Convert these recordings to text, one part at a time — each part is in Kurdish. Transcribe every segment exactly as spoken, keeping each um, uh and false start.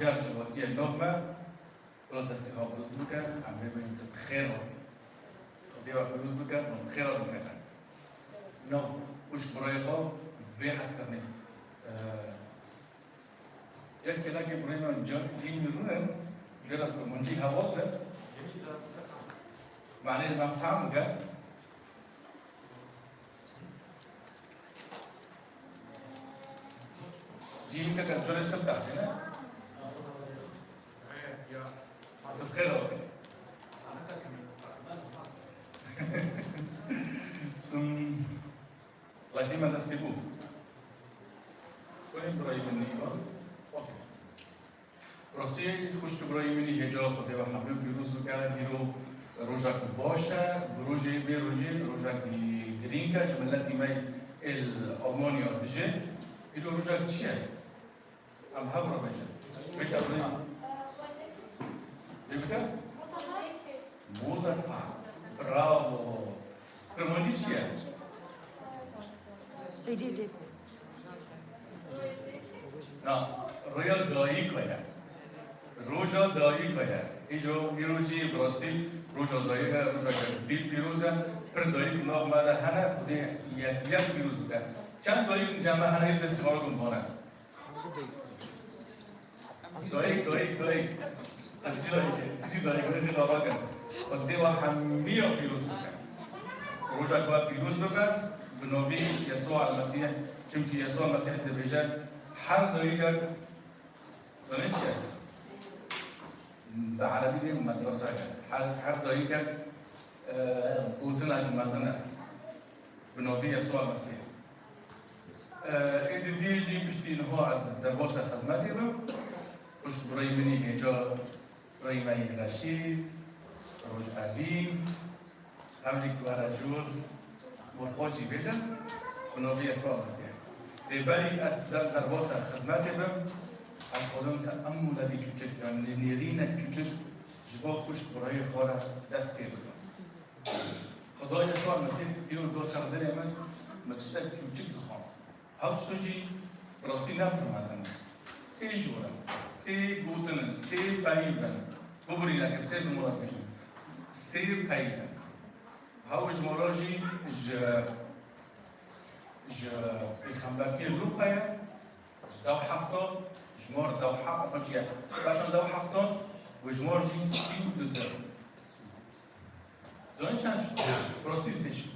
Car civatiye nov me, wilo destê xwe bilind bike, em bê bêjin tu bi xêr hatî. Xwedê we pîroz bike, hûn bi xêr hatin kete. Nov û ji birayê xwe vê hezkirinê. Yek kêlekê birayê me Ca-, Cîmî Rûn, dêra kurmancî heval be. Manê me fehm bike. Cîmî keke corê sib taxtê ne? Tu bi xêr hatî. Hmm. Lafê me dest pê bû. Kurê birayê min nîva. Okey. Rastî xwişk û birayê min î hêca Xwedê we hemî pîroz bike. Hîro rojek baş e, bi rojê, vê rojê rojek girîng e ji miletî me ê li Almanya dijî. Hîro rojek çi ye? Em hev re bêjin. Bêje birayê min. Dê bite? Muttertag. Bravo. Kurmancî çi ye? Êdî dê ku. Na, roja dayika ye. Roja dayika ye. Îjo, îro jî bi rastî roja dayika ye, roja gelek pî-, pîroz e. Pir dayik nav me de hene, Xwedê yek yek pîroz bike. Çend dayik cem me hene, yek destê xwe bibin bane. Dayik, dayik, dayik. Te dizî dayik, dizî dayik, dizî dayik. Xwedê we hemiya pîroz bike. Rojek we pîroz bike, bi navî Yesûa El-Mesîh. Çimkî Yesûa El-Mesîh dibêje, her dayikek, zanî çi ye? Bi erebî bê medrese ye. Her, her dayikek, e, gotinek mezin e. Bi navî Yesûa El-Mesîh. Ê didî jî piştî niha ez derbasa xizmetê bim. Xwişk birayê min î hêca, birayê me yê Reşîd, Rojevîn, hev jî ku were jûr, morxoş jî bêjin, bi navî Yesûa El-Mesîh. Lê berî ez der-, derbasa xizmetê bim, ez xwazim teemulekî çûçik, yanî nêrînek çûçik ji bo xwişk birayê xwe re dest pê bikim. Xwedayê Yesûa Mesîh îro do ser dilê min, min tiştek çûçik dixwend. Hew tişt jî bi rastî ne pir mezin e. Sê jor e, sê gotin in, sê peyv in. Bibirîne ke bi sê jimara bêjin. Sê peyv in. Hew jimara jî ji, ji pêxembertiyê Lûqa ye, ji dew heftan, jimar dew heft, çi ye? Paşan dew heftan, û jimar jî sî û du dir. Zanî çend şû? Prosî sê şû.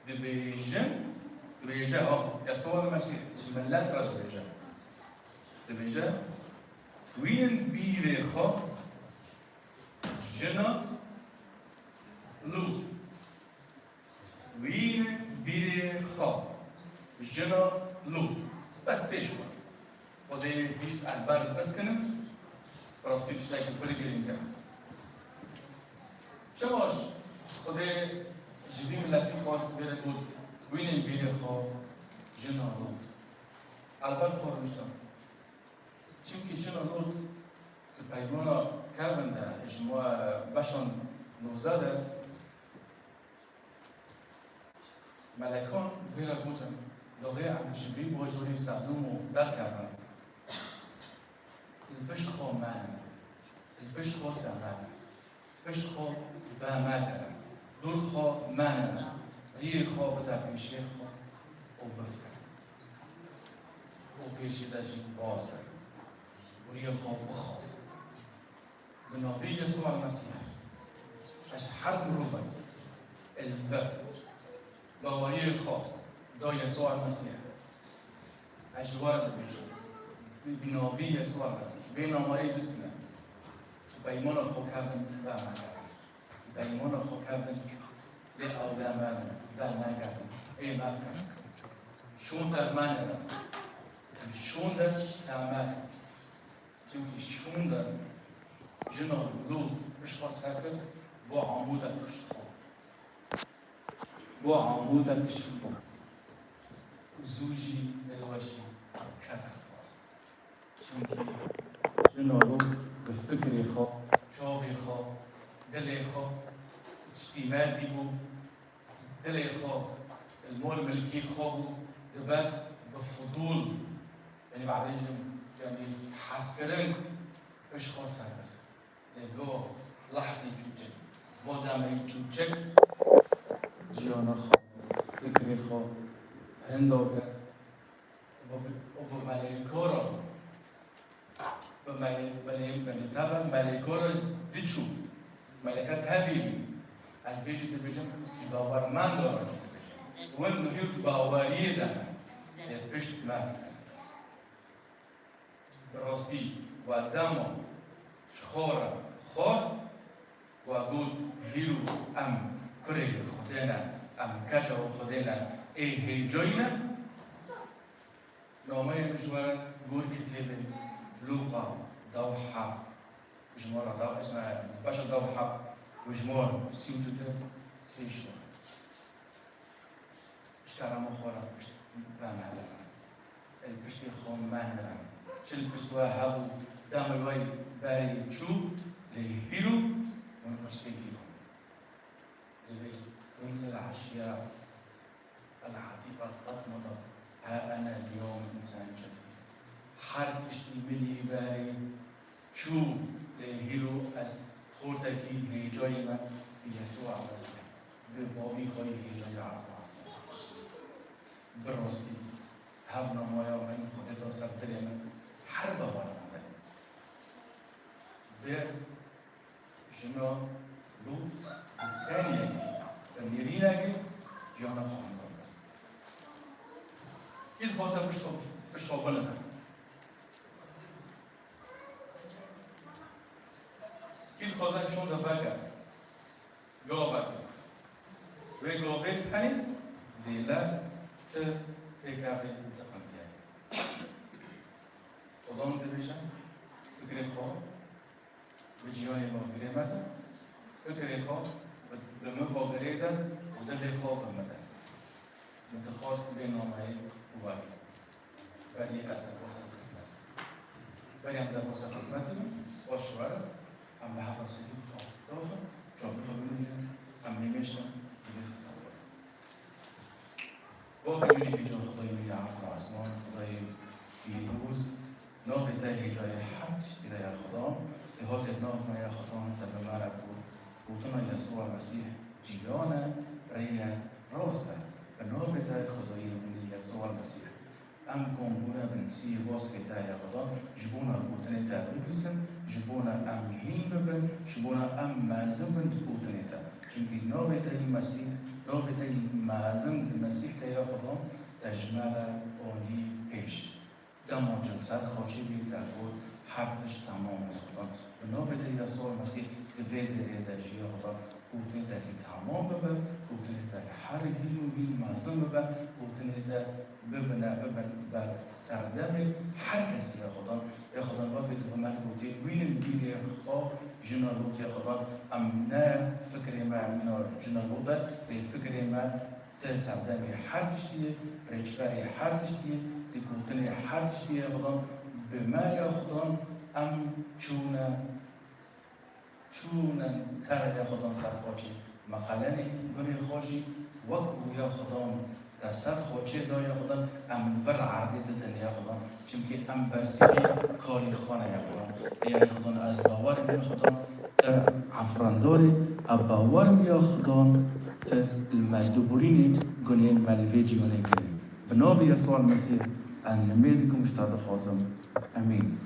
Dibêjin, dibêje, ha, Yesûa Mesîh, ji milet re dibêje. Dibêje, wînin bîrê xwe jina Lût. Wînin bîrê xwe jina Lût. Bes sê ji wan. Xwedê hişt em ber biskinin, rastî tiştekî pir girîng e. Çima Xwedê ji vî miletî xwest bêre got, wînên bîrê xwe jina Lût? Elbet xwe rûniştin. Çimkî jina Lût di peymana kevin de, ji ma-, beşan nozdeh de, Melekan vê re gotin, Doxê em ji vî bajarî Sedûmo derkevin, li pişt xwe mene, li pişt xwe semene, pişt xwe vemegerin, dûr xwe menene, riyê xwe bide pêşiyê xwe û bifikirin. Û pêşî de jî bazgerin û riyê xwe bixwazin. Bi navê Yesûa Mesîh, ez her mirovek li vir baweriya xwe da Yesûa Mesîh, ez ji we re dibêjim, bi navê Yesûa Mesîh, vê nameyê bistînin, ji peymana xwe kevin, vemegerin. Ji peymana xwe kevin, lê ew vemegerin, venegerin, ê mefikirin. Şûnde menene, şûnde semekin. Çimkî şûnde jina Lût pişt xwe sekir, bû amûdek pişt xwe. Bû amûdek pişt xwe. Zû jî hilweşî kete xwe. Çimkî jina Lût bi fikrê xwe, çavê xwe, dilê xwe, tiştî merdî bû. Dilê xwe, li mol milkî xwe bû, dibe bi fidûl, yanî, bibêjim, yanî, hezkirin, Pişt xwe ser kir. Lê bo lehzê çûçik, bo demeyî çûçik, ciyana xwe, fikrê xwe hinda kir. Û bi, û bi melêko re, bi melê-, melê-, melê-, tebe melêko re diçû. Melêke tevî bî. Ez vê jî dibêjim, ji bawermenda re jî dibêjim. Win mihî û di baweriyê de ne. Lê pişt mev kir. Bi rastî, we dema ji xwe re xwest, we got, hîro em kurê Xwedê ne, em keça Xwedê ne, ê hêcayî ne. Nameyê min ji we re gor kitêbê Lûqa dew heft, jimara dew, esme, beşa dew heft û jimar sî û du de sê ji we. Ji kerema xwe re pişt ve mehlerin. Li piştê xwe menerin. Çi li pişt we hebû, demê we berê çû, lê hîro hûn qirçekê hîro. Divê kul el eşya el etîqat qed medat, ha ene el yewm însan cedîd. Her tiştî min yê berê çû, lê hîro ez xortekî hêcayî me bi Yesûa Mesîh, bi bavî xwe yê hêcayî erd asman. Bi rastî, hev namaya min Xwedê da ser dilê min, her bawer min de. Bi jina Lût bi seriyekê, bi nêrînekê jiyana xwe hinda kir. Kî dixwaze pişt xwe, pişt xwe bilive? Kî dixwaze şûnde veke? Gavek. Wê gavê dihenî, dêle ti têkevê di siqintiye. Xudan dibêje, fikrê xwe bi cîhanê ve girê mede, fikrê xwe bi, bi min ve girê de û dilê xwe bi min de. Min dixwest vê nameyê werî. Berî ez derbasî xizmet. Berî em derbasî xizmetê bin, spas ji we re, em bi hevasî xwe doxin, çavê xwe bimînin, em nêmêj bin, ji vê xizmet re. Bavê min ê hêca Xwedayê min ya erd û esman, Xwedayê pîroz, navê te hêcayê her tiştî de ya Xudan, tê hatê nav me ya Xudan, te bi me re got, gotina Yesûa Mesîh ciyan e, rê ye, rast e. Bi navê te Xwedayê min ê Yesûa Mesîh. Em kom bûne bin sî baskê te ya Xudan, ji bona gotinê te bibîsin, ji bona em hîn bibin, ji bona em mezin bin di gotinê te. Çimkî navê te yî Mesîh, navê te yî mezin di Mesîh te ya Xudan, te ji me re anî pêş. Dema cil ser xaçê bî te got, her tişt temam e ya Xudan. Bi navê te Yesûa Mesîh di vê derê de jî ya Xudan, gotinê te kî temam bibe, gotinê te her hîn û hîn mezin bibe, gotinê te bibine, bibin ber serdemê her kesî ya Xudan. Ya Xudan, wekî tu bi me gotî, wînin bîrê xwe jina Lûtê Xudan, em ne fikrê me mîna jina Lût e, lê fikrê me Ti serdemê her tiştî yê, rêçberê her tiştî yê, lêkotinê her tiştî yê Xudan, bi me ya Xudan em çûne, çûne te re ya Xudan ser xaçê. Meqelenê gunê xwe jî wek ku ya Xudan te ser xaçê da ya Xudan, em li vir erdê didin ya Xudan. Çimkî em bersivî karî xwe ne ya Xudan. Ê ya Xudan, ez bawer im ya Xudan, te efrendorî, ez bawer im ya Xudan, te li me dibûrînî gunê me li vê cîhanê kirî. Bi navê Yesûa Mesîh ez nimê dikim û ji te dixwazim. Emîn.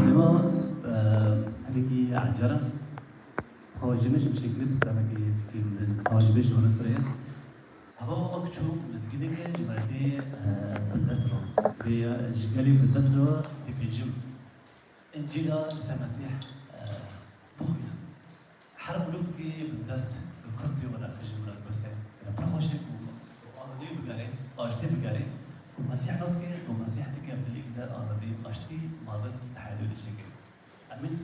Dema, e, hindekî encere xwe jimê ji şeklê pistemekê çikî min xwe jimê ji wana sireye. Hava wek çû mizgîneke ji me tê, e, bindest re. Vê ya ji gelê bindest re dibêjim. Încîla Îsa Mesîh, e, bixwîne. Her mirovkî bindest bi kurtê were qijin were kurse. Pir xweş e ku, ku azadiyê bigere, aştiyê bigere, ku Mesîh nas ke, ku Mesîh dike dilê de azadî, aştî, mazin, tehelû dişeke. Emîn.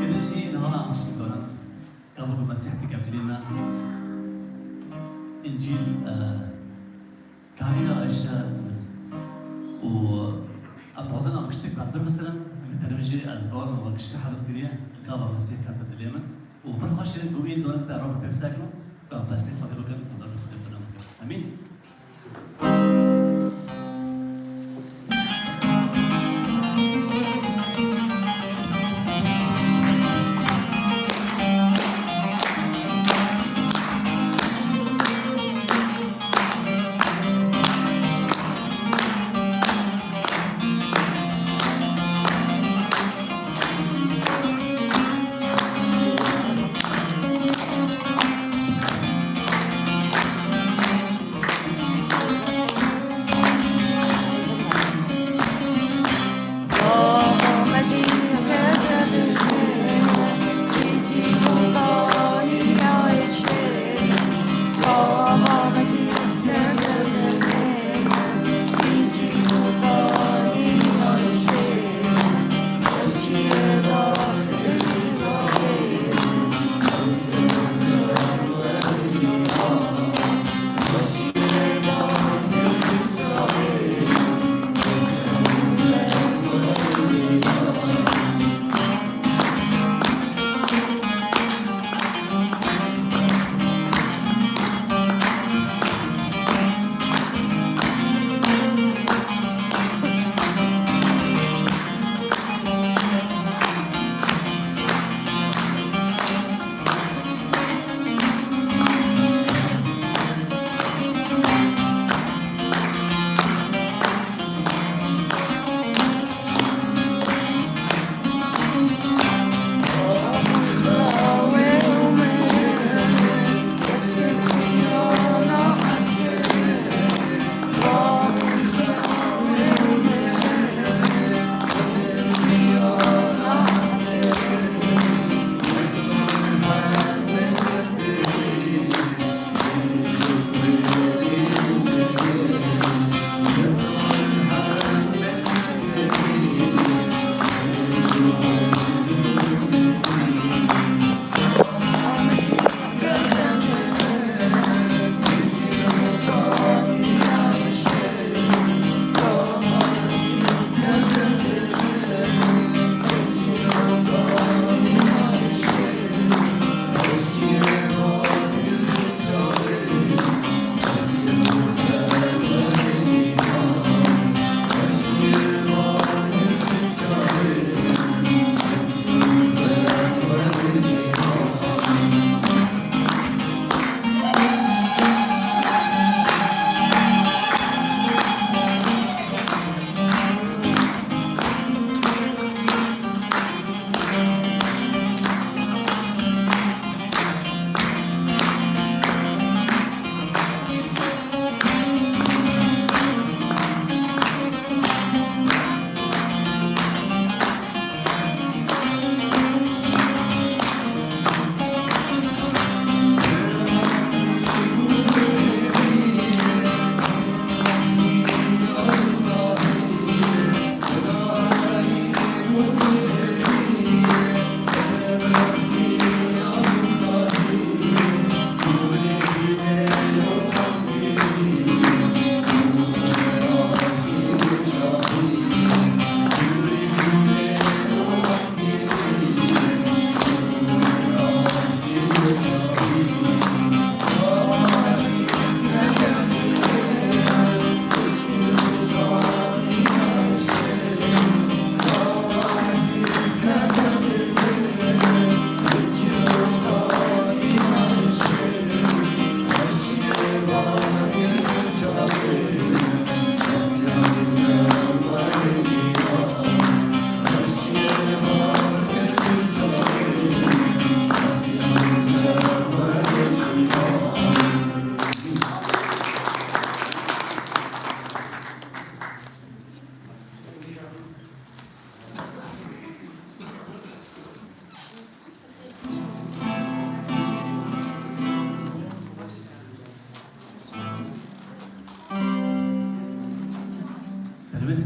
Êdî jî niha em bişîn zoran. Gava ku Mesîh dike dilê me. Încîl, e, karîna eşe û em dixwazin em giştek berdin bisirin. Li tenê jî ez bawer me giştek heris kiriye. Gava Mesîh kete dilê min. Û pir xweş e tu ê zoran ser ro pê bisekin. Em destê Xwedê bikin û derdê Xwedê tune bikin. Emîn.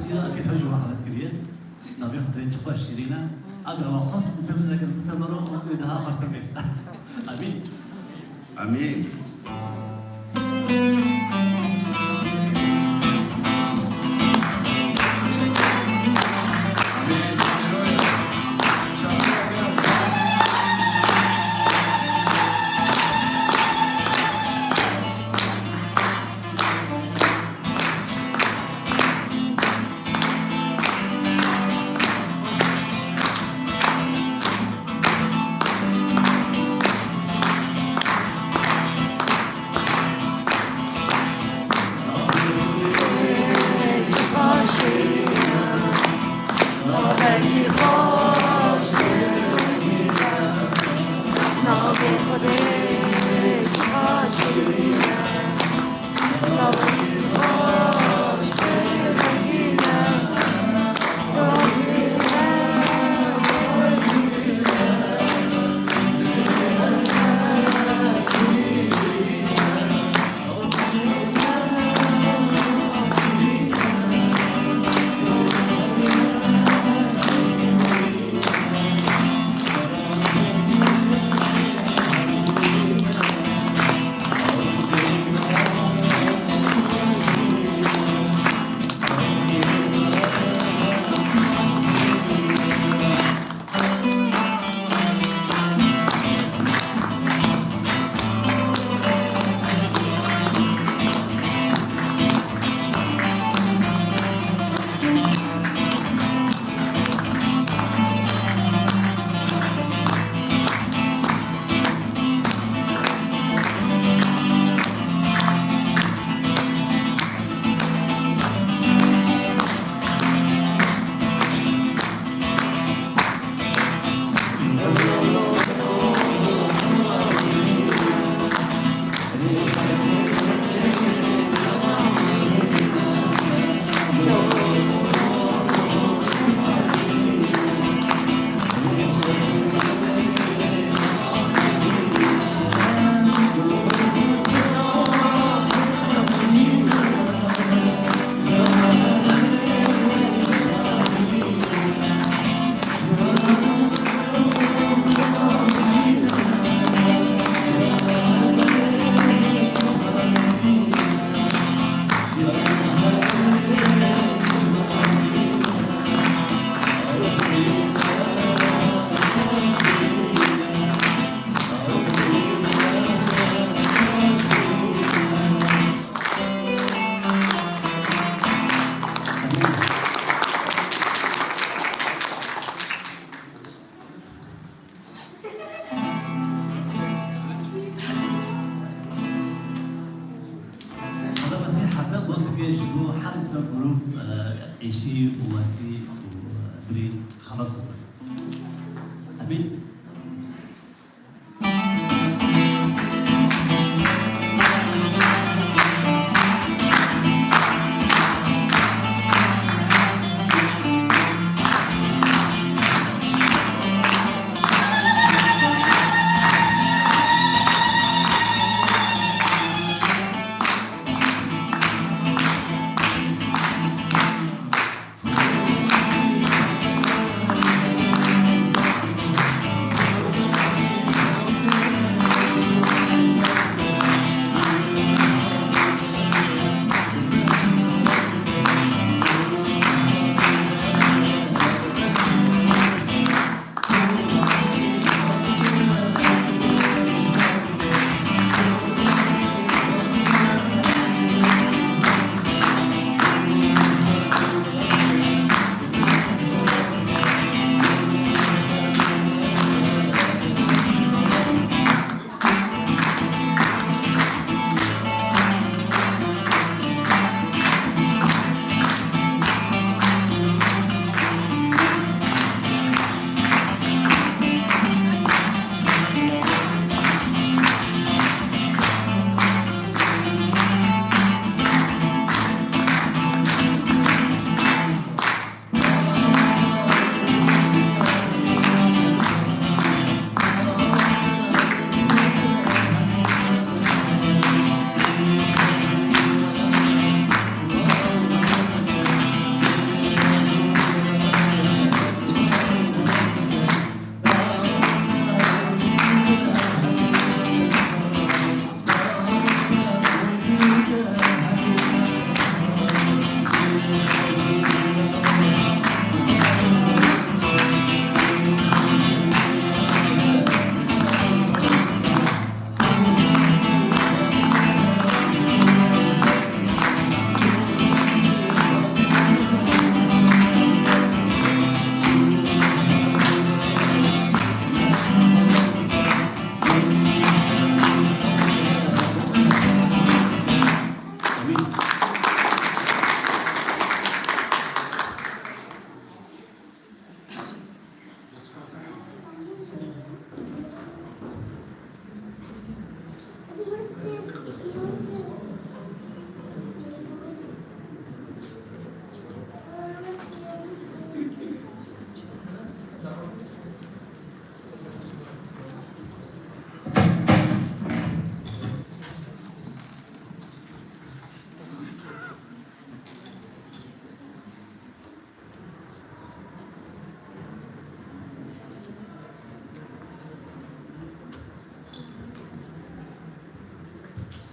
Sîra ke hewce we heves kiriye. Navê Xwedê çi xweş şîrîn e. Eger we xwest pê bizeke li ser me re, ew ê daha xweştir bê. Amîn. Amîn. Xwedê Mesîh heta got bike ji bo her insan ku mirov, e, êşî û westî û, e, birîn xelas bibin. Amîn.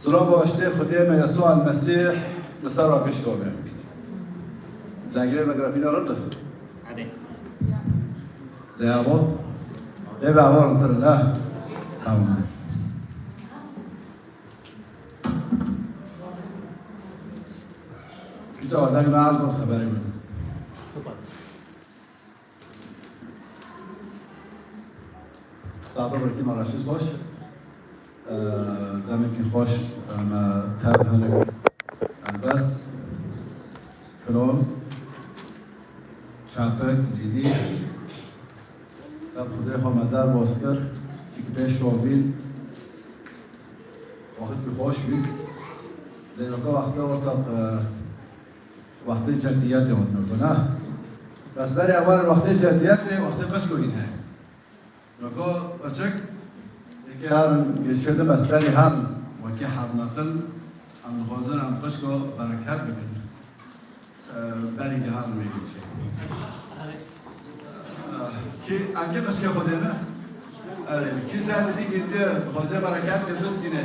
Silav û aştiyê Xwedê me Yesûa El-Mesîh li ser we pişt be. Dengê me girafîna rind e. Hadi. Lê ava. Ê be ava rintir e, ne? Tamam. Pîta deng me ez bot xeberê min. Saeta birkî me reşîz xweş. Eee, demekî xweş, em, tev hinek helbest, kilon, çepik, dîdî. Ev xwedê xwe me derbas kir, çik pê şovîn, wextkî xweş bî. Lê weke wexte ortak, eee, wextê ceddiyetê hatine ku ne? Bes berê ewar wextê ceddiyetê, wextê qişko hîn heye. Weke qirçik, êkê herin, geçirdi bes berê herin, wekî herneqil, em dixwazin em qişko bereket bikin. Eee, berî ki herin wê geçê. Eee, kî, em kî qişkê Xwedê ne? Erê, kî zehmetî girtiye, dixwaze bereket ke bistîne.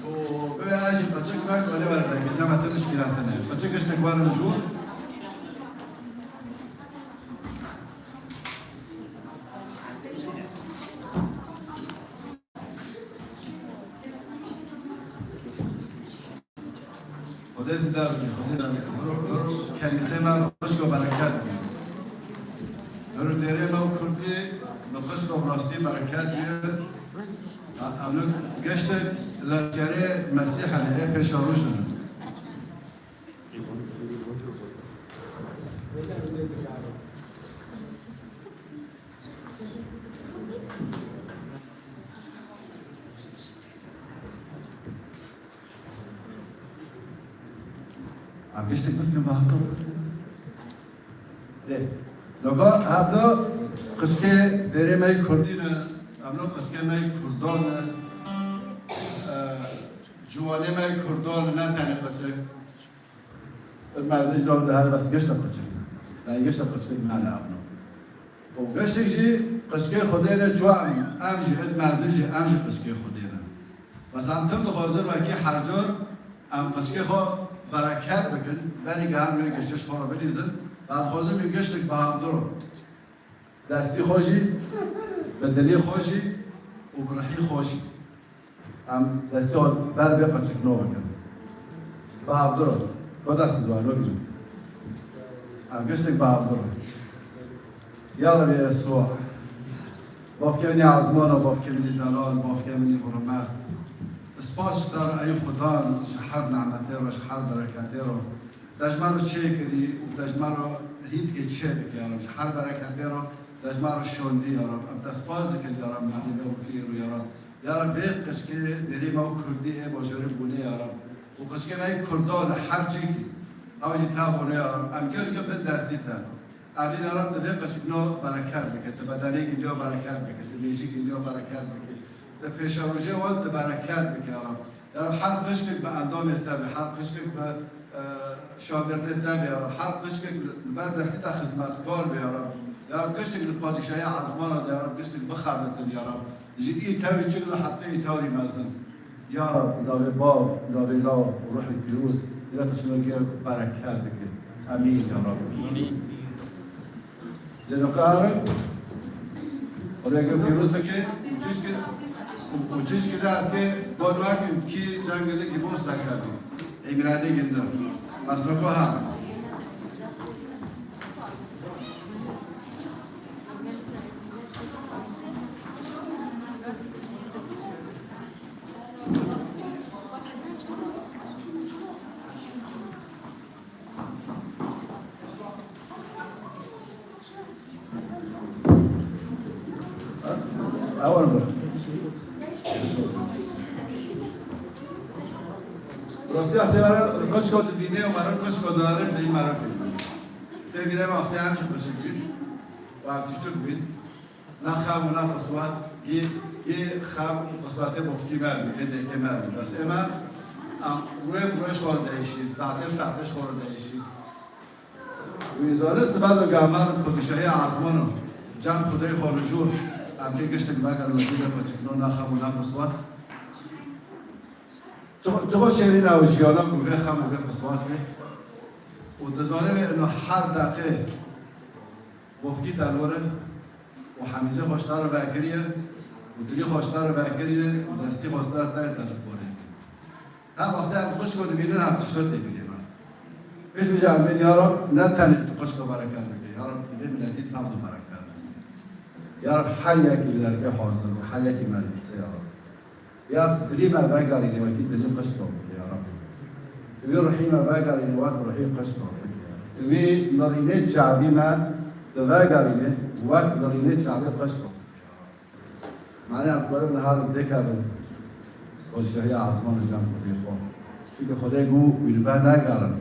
Û bê ez jî qirçik me, kolê were dengê, cema te muşkîlatine. Qirçik giştek werin jû. Xwedê zî dar bike, Xwedê zî dar bike. Hiro, hiro kenîsê me bi qişko bereket bike. Hiro dêrê me û kurdî bi qişko rastî bereket bike. Em li geştek leşkerê Mesîh hene, ê pêşerojin. Em giştek biskin, ba hevdo biskin. Dê. Loga hevdo qişkê dêrê me yê kurdî ne. Em lo qişkê me yê kurdan ne. Eee, ciwanê me yê kurdan ne, ne tenê qişkê. Mezin ji nav de her bes geşta qirçik ne. Yani geşta qirçik me ne abno. Û geştek jî qirçikê Xwedê ne, çu em, em jî hid mezin jî, em jî qirçikê Xwedê ne. Bes em tim dixwazin wekî her car em qirçikê xwe bereket bikin, berî ke em wê geştê ji xwe re bilîzin, em dixwazin wî geştek bi hevdiro. Destî xwe jî, bi dilî xwe jî û bi rihî xwe jî. Em destî xwe ber vê qirçikno bikin. Bi hevdiro, xwe destî ziwanî bikin. Em giştek bi hevdiro. Ya Rebî Yesûa, Bavkê min ê ezmana, Bavkê min ê delal, Bavkê min ê bi hurmet. Spas ji te re ey Xudan, ji her nimetê re, ji her bereketê re. Te ji me re çêkirî û te ji me re hîn dikê çêbike ya Reb. Ji her bereketê re te ji me re şondî ya Reb. Em te spas dikin ya Reb, melî me û pîr û ya Reb. Ya Reb, vê qişkê dêrê me û kurdî ê bajarê bûnê ya Reb. Û qişkê me yê kurda li her cîkî. Ew jî te bûne ya Reb. Em gelkî bin destî te. Evîn ya Reb, tu vê qişkino bereket bike. Tu bedenê gindiyo bereket bike. Tu mêjî gindiyo bereket bike. Tu pêşerojê wan tu bereket bike ya Reb. Ya Rab, her qişkek bi endamê te be, her qişkek bi, e, şagirtê te be, ya Rab, her qişkek li ber destê te xizmetkar be, ya Rab. Ya Rab, giştek li padîşahiya ezmana de, ya Rab, giştek bixebitin, ya Rab. Ji îtewî çik li heta îtewî mezin. Ya Rab, navê Bav, navê Law û Ruhê Pîroz, ya te çima gel bereket bike. Amîn, ya Rab. Amîn. Lê nikarin, Xwedê pîroz bike, û çişkî, û çişkî de ez kê got wek kî cengê de kî boz sekebî. Ey miradê ginda. Masroko ha. Ewan be. Rastî, wextê me re qişko dibîne û me re qişko dinare, dilê me re pê dibîne. Tê bîra me wextê em jî qişik bîn û em çûçik bîn. Na xem û na qiswet, yê, yê xem û qiswetê bofkî me bû, yê dêkê me bû. Bes ê me, em rûyê bi rûyê ji xwe re deyişîn, saetê bi saetê ji xwe re deyişîn. Wî zane sibe de gamer padîşahî ezmano, cem Xwedê xwe li jûr, em kê giştek vegerin li dijî qirçikno na xem û na qiswet. Çiqo, çiqo şêrîn e û jiyana ku vê xem û vê qiswatê û dizanê wê ino her deqê bofkî derwere û hemîzê xwe ji te re vekiriye û dilî xwe ji te re vekiriye û destî xwe ji te re te ji xwe rêzî. Her wextê em xwişko dibînin, ev tişt tê bîrê me. Pêş bêje em bên, ya Rab, ne tenê tu xwişka bereket bike, ya Rab, tu vê miletî tam de bereket bike. Ya Rab, her yekî li derkê hazir bû, her yekî me dibîse, ya Rab. Ya dilî me vegerîne wekî dilî xwişka bike, ya Rab. Tu wî ruhî me vegerîne wek ruhî xwişka bike. Tu wî nirînê çavî me tu vegerîne wek nirînê çavê xwişka bike, ya Rab. Mane em karin niha li dikevin padşahiya ezman û cem Xwedê xwe. Çunke Xwedê got, wî li ber negerin.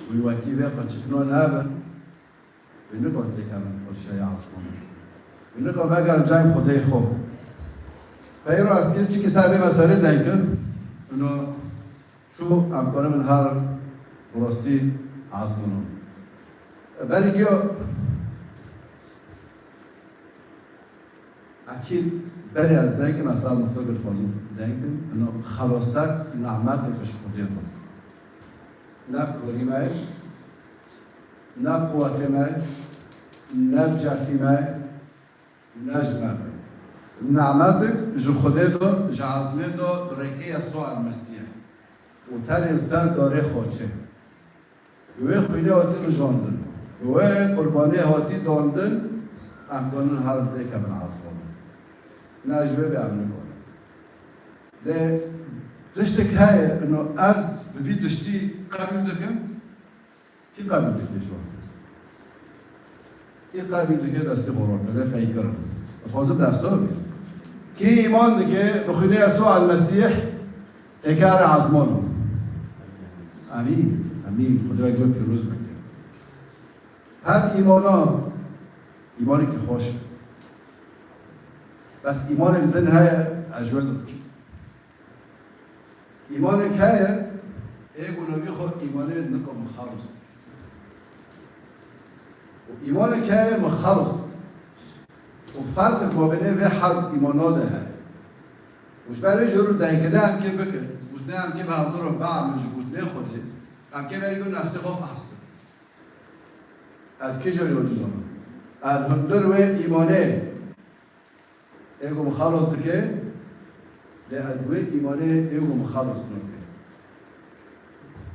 Wî wekî vê qeçikno nebin. Wî nikon têkevin padşahiya ezmanê. Wî nikon vegerin cem Xwedê xwe. Peyro ez kir çikî ser vê meselê deng kir. Ino çû em karin niha bi rastî ezmanan. Berî giyo Ekîd berê ez deng kim, ez ser nokta ku dixwazim deng kim, ino xelosek nehmetek ji Xwedê bû. Ne bi korî me ye, ne bi quwetê me ye, ne bi certî me ye, ne ji me be. Nehmetek ji Xwedê do, ji ezmê do, bi rêkê Yesûa El-Mesîh. Û tenê li ser darê xwe çê. Bi wê xwînê hatî rijandin, bi wê qurbanê hatî dandin, em kanin herin têkevin ezmanê. Ne ji wê bê em nikarin. Lê tiştek heye, ino ez bi vî tiştî qebûl dikim. Kî qebûl dike ji wan? Kî qebûl dike destê xwe rûniştine, feykirin. Dixwazim dest we bigrim. Kî îman dike bi xwînê Yesûa El-Mesîh têkevin ezmanan? Amîn. Amîn. Xwedê we pîroz bike. Hem îmana, îmanekî xweş e. Bes îmanek din heye, ez ji we ditirsim. Îmanek heye, ê ku navî xwe îmanê nika min xelos bike. Û îmanek heye min xelos bike. Û ferzek mabênê vê her îmana de heye. Û ji ber vê jor dengkirine em kê bikin, gotinê em kê bi hevdû re biamin ji gotinê Xwedê, em kê berî ku nefsê xwe fehs bikin. Ez kîjan yolî zanim? Ez hundir wê îmanê ê ku min xelos dike, lê ez wê îmanê ê ku min xelos nake.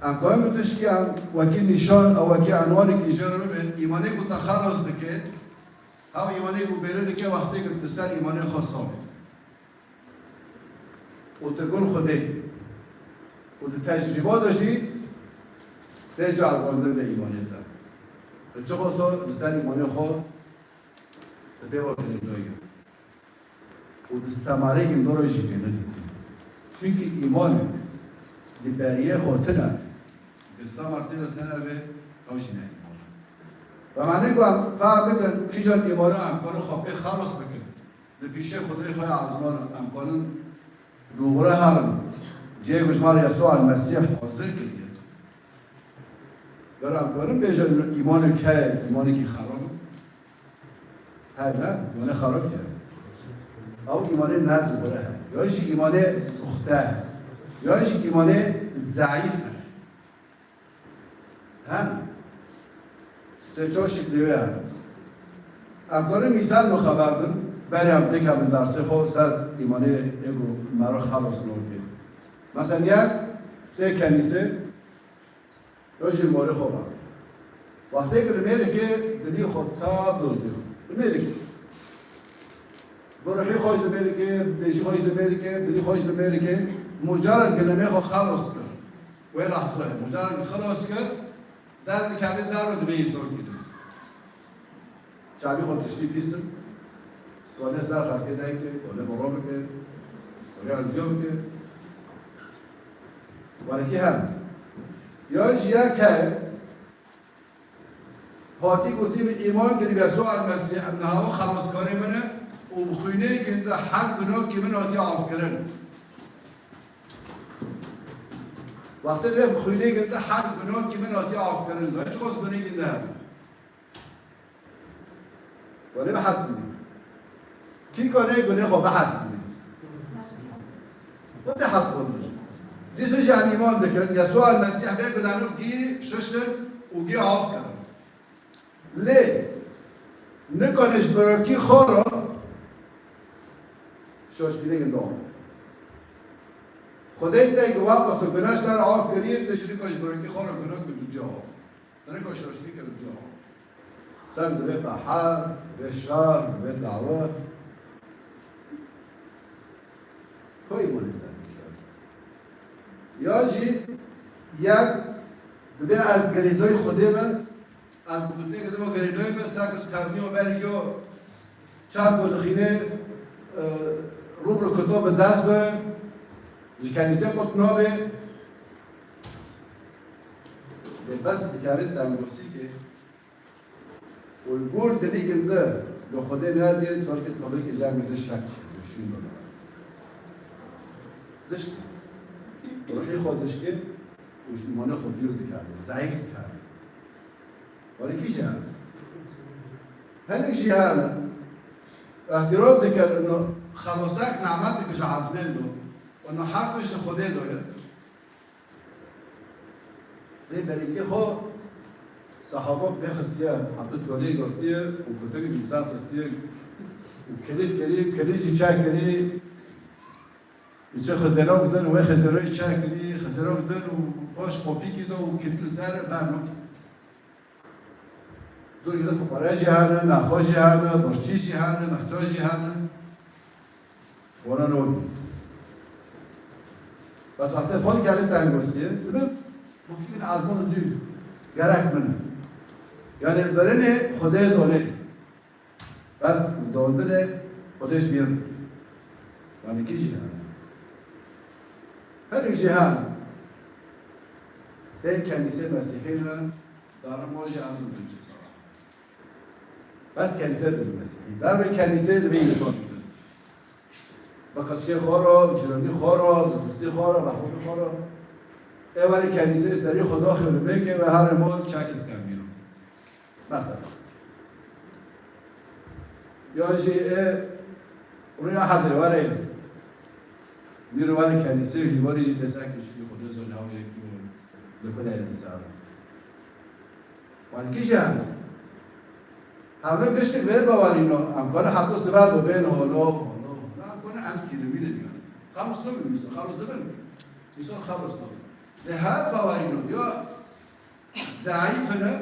Em karin bi tiştî em wekî nîşan, ew wekî enwanekî jê re bibin, îmanê ku te xelos dike, ew îmanê ku bêrê dike wextê ku tu ser îmanê xwe sabit û tu gul Xwedê û di tecrîba de jî tê ceribandin li îmanê te. Tu çiqaso li ser îmanê xwe tu pê ve girêdayî û di semarê gindora jî pê nedîtî. Çunkî îmanek li beriyê xwe tune, bi semar tê de tune be, ew jî ne îman e. Ve manê ku em fehm bikin, kîjan îmana em karin xwe pê xelos bikin. Di pîşê Xwedê xwe ya ezman em karin dûgure herin. Cihê ku ji me re Yesûa El-Mesîh hazir kiriye. Ger em karin bêjin îmanek heye, îmanekî xerab e. Heye ne, îmanê xerab e. Ew îmanê ne dûgure heye. Ya jî îmanê suxte heye. Ya jî îmanê zeîf e. Hem sê çar şeklê wê hene. Em karin mîsal min xeber bin, berê em têkevin dersê xwe ser îmanê ê ku me re xelos nake. Mesela yek tê kenîsê, ya jî li malê xwe ve. Wextê ku li mêrikê dilî xwe ta dozê xwe. Li mêrikê. Bi ruhî xwe jî li mêrikê, bi bêjî xwe jî li mêrikê, bi dilî xwe jî li mêrikê. Mucared ku li mêrê xwe xelos kir. Wê lehzeyê, mucared ku xelos kir, dest dikevê derve dibe însokî din. Çavî xwe tiştî pîs in, tolê ser xelkê dayike, tolê boro bike, tolê eziyo bike. Welekî hem. Ya jî ya ke Hatî gotî, min îman kirî bi Yesûa El-Mesîh, em niha xeloskarê min e û bi xwînê ginde her gunokî min hatî afkirin. Wextê lê bi xwînê ginde her gunokî min hatî afkirin. Zanî çiqas gunê ginde hebe? Gunê bihesibîne. Kî kanê gunê xwe bihesibîne? Xwe tê hesibandin. Dîsa jî em îman dikin, Yesûa Mesîh vê gudana gî şiştin û gî av kirin. Lê nikane ji birokî xwe re şaşbînê gindon. Xwedê te ki waqas û gunaş te re av kiriye, te jî nikane ji birokî xwe re gunaş kir dûtiya av. Te nikane şaşbîn kir dûtiya av. Ser dibe qehar, dibe şer, dibe dawe. Koyê îmanê te dikeve. Ya jî yek dibe ez girêdayî Xwedê me, ez bi gotinê ke dibe girêdayî me, seke termiyo bergiyo çav ku dixîne, e, rû bi rû kito bi dest be, ji kenîsê qut nabe. Lê bes dikeve tengosî ke Û li gor dilî ginde li Xwedê nediye, çorkê tolekê cem diş hek şûn bike. Diş ruhî xwe dişkê û ji îmanê xwe dûr dikare, zayîf dikare. Welekî jî hene. Hinek jî hene. Îhtiroz dike, ino xelosak nemetek ji ezmên do. Ino her tişt ji Xwedê do ye. Lê berîkê xwe sehaba pê xistiye, heta tolê girtiye û kutik ji ser xistiye û kilît kirî, kilît jî çek kirî. Û çi xizêrok din, wê xizêroyê çek kirî, xizêrok din û paş qopîkî da û kilît li ser ber nokî. Dûr girî fuqare jî hene, nexweş jî hene, birçî jî hene, mihtac jî hene. Wana nol. Bes wextê xwe dikerê tengosiyê, dibe mufkîn ezman zû gerek min e. Yani birinê Xwedê zonê. Bes dondinê Xwedê ji bîr. Yani kî jî hene. Hinek jî hene. Pê kenîsê Mesîhî ne, darim o jî ez û tu çi sara. Bes kenîse dibin Mesîhî. Ber bi kenîse dibe însan dibin. Bi qeçkê xwe re, bi çironî xwe re, bi dostî xwe re, bi hewlî xwe re. Ê werê kenîse serî xwe daxê bi mêkê ve herê mal çek îskembîro. Mesela. Yan jî ê rûya hedê werê. Nîro werê kenîse hîwarî jî dê seke çikî xwe dê zon hew yekî û li ku de dîsa. Wan kî jî hene. Hevlê giştî vê bawerî no, em kare heta siber do bên holo, holo. Em kare em sîrivînin yani. Xelos nabin mîsal, xelos dibin. Mîsal xelos nabin. Lê her bawerî no ya zayîf ne,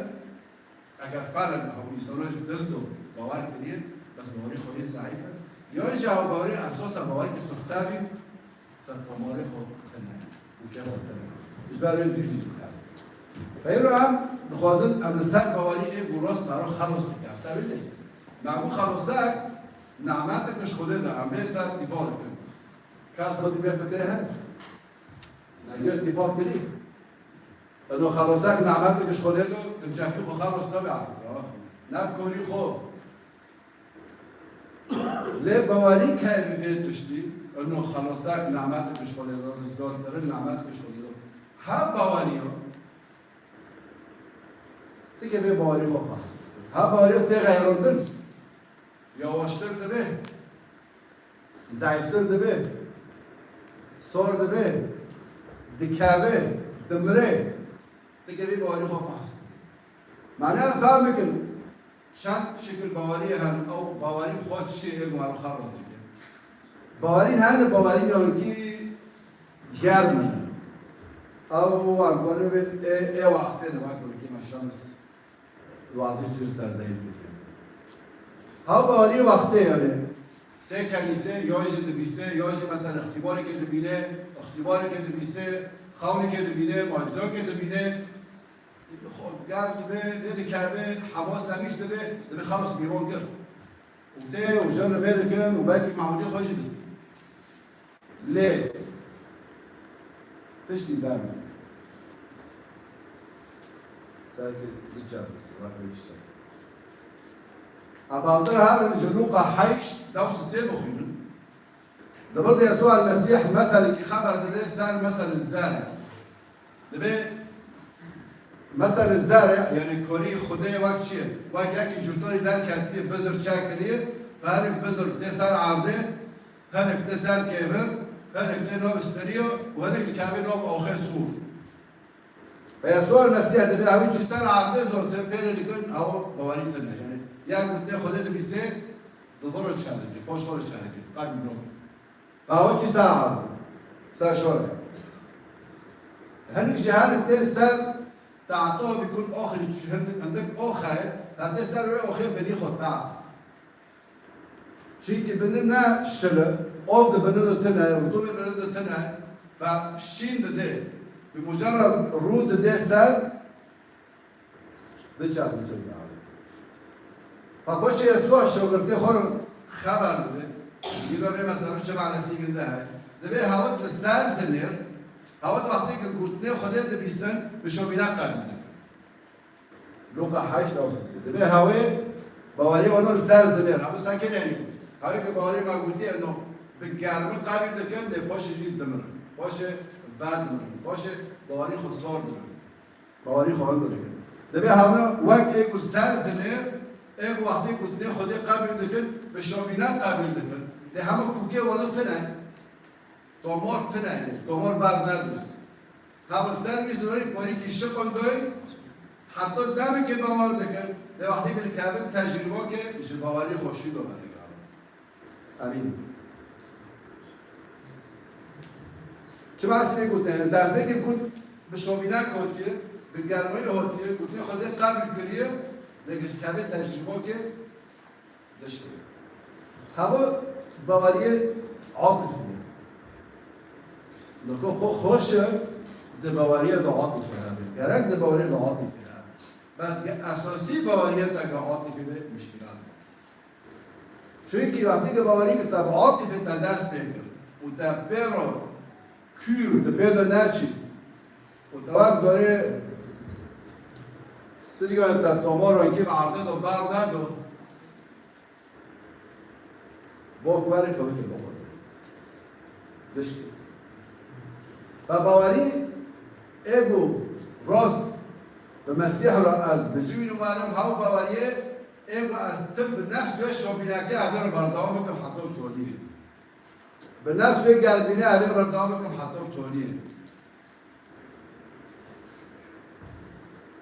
eger felen ew însana ji dil do bawer kiriye, bes bawerî xwe yê zayîf e. Ya jî ew bawerî esasa bawerî ki soxte bî, Ser tomarê xwe tune û kê xwe tune. Ji ber wê zû jî dikare. Peyro em dixwazin em li ser bawerî ê ku rast me ro xelos dike. Em ser wê deyî. Me bû xelosek nemetek ji Xwedê de em bê ser dîfar bikin. Kes xwe dî bê fikirê hene. Me gê dîfar kirî. Eno xelosek nemetek ji Xwedê de, tu cefî xwe xelos nebe afika. Ne bi korî xwe. Lê bawerî ke vê tiştî, ino xelosak nemetek ji Xwedê re, rizgar kirin nemetek ji Xwedê re. Her bawerî yo, ti ke vê bawerî xwe fehs. Her bawerî tê xeyrandin, yawaştir dibe, zayîftir dibe, sor dibe, dikeve, dimire. Ti ke vê bawerî xwe fehs. Mane em fehm bikin. Çend şekil baweriyê hene, ew bawerî bi xwe çi şê ê ku me re xelas dike. Bawerî hene, bawerî nankî germ in. Ew em karin bê ê, ê wextê de wek wekî me şems wazî çir ser deyî dike. Ha bawerî wextê yani. Tê kenîse, ya jî dibîse, ya jî mesela îxtîbareke dibîne, îxtîbareke dibîse, xewneke dibîne, macizokê dibîne. Xwe germ dibe, vê dikeve, hema semîş dibe, dibe xelas mîvan kir. Û tê û jin li vê dikin û belkî mehûdî xwe jî distî. Lê piştî dem serkê diçe, wek wê işte. Em baldir herin ji Lûqa heşt, dew sisê bixwînin. Li vir Yesûa Mesîh meselekî xeber dide ser meselê zerê. Dibê meselê zerê, yani korî Xwedê wek çi ye? Wek yekî cûtorî derketiye, bizir çekiriye, ferî bizir tê ser erdê, hinek tê ser kêvir, Hinek tê nav steriya û hinek li kevê nav axê sûr. Ve Yesûa Mesîh dibê hewî çi ser erdê zor tê pêrê dikin, ew bawerî tune. Yani ya gotinê Xwedê dibîsê, di vir re çerikê, paş xwe re çerikê, qebîl nabê. Ve ew çi ser erdê, ser şorê. Hinek jî hinek tê ser tahta bikun axirî çi hindik, hindik axe, hete ser wê axê binî xwe ta. Çimkî bini ne şil e, av di bini de tune, rutûbê bini de tune, ve şîn didê. Bi mucerred rû didê ser, diçe, diçe. Papaşê Yesûa şagirtê xwe re xeber dide. Îro vê mesela çi manasî min de heye. Dibê hewt li ser zinêr, hewt wextê ku gotinê Xwedê dibîsin, bi şovîna qebîl dikin. Luqa heşt newsî. Dibê hewê bawerî wan li ser zinêr. Hewê sekinê. Hewê ku bawerî me gotiye no bi germi qebîl dikin, lê paşê jî dimirin. Paşê vedimirin. Paşê bawerî xwe sor dikin. Bawerî xwe rind dikin. Dibê hewna wek ê ku ser zinêr, ê ku wextê gotinê Xwedê qebîl dikin, bi şovîna qebîl dikin. Lê hema kûkê wan tune. Tomar tune, tomar ber nedin. Hev li ser mîz û rêk parîkî şiqindoy, heta demekê bawer dikin, lê wextê ku dikevin tecrîbakê ji bawerî xweşî dibe. Emîn. Çima ez vê gotinê? Destpêkê got, bi şovîna gotiye, bi germayî hotiye, gotinê Xwedê qebîl kiriye, lê ku dikeve tecrîbakê, Dişkê. Hava baweriyê atifî ye. Niko xo xweş e, di baweriyê de atifî hebe. Gerek di baweriyê de atifî hebe. Bes ke esasî baweriyê te ke atifî be, muşkilat. Çünkü wextî ke bawerî ke te bi atifê te dest pê kir û te pê re kûr, di pê de neçî, û te wek dorê, tu diyorsun te tomar wekî bi erdê de ber nedo. Bok were kewikê bok. Dişkê. Ve bawerî ê ku rast bi Mesîh re ez bi cî wî nûmerim, hew baweriyê ê ku ez tim bi nefs wê şopînekê evê re berdewam bikim heta toniyê. Bi nefs wê germînê evê re berdewam bikim heta toniyê.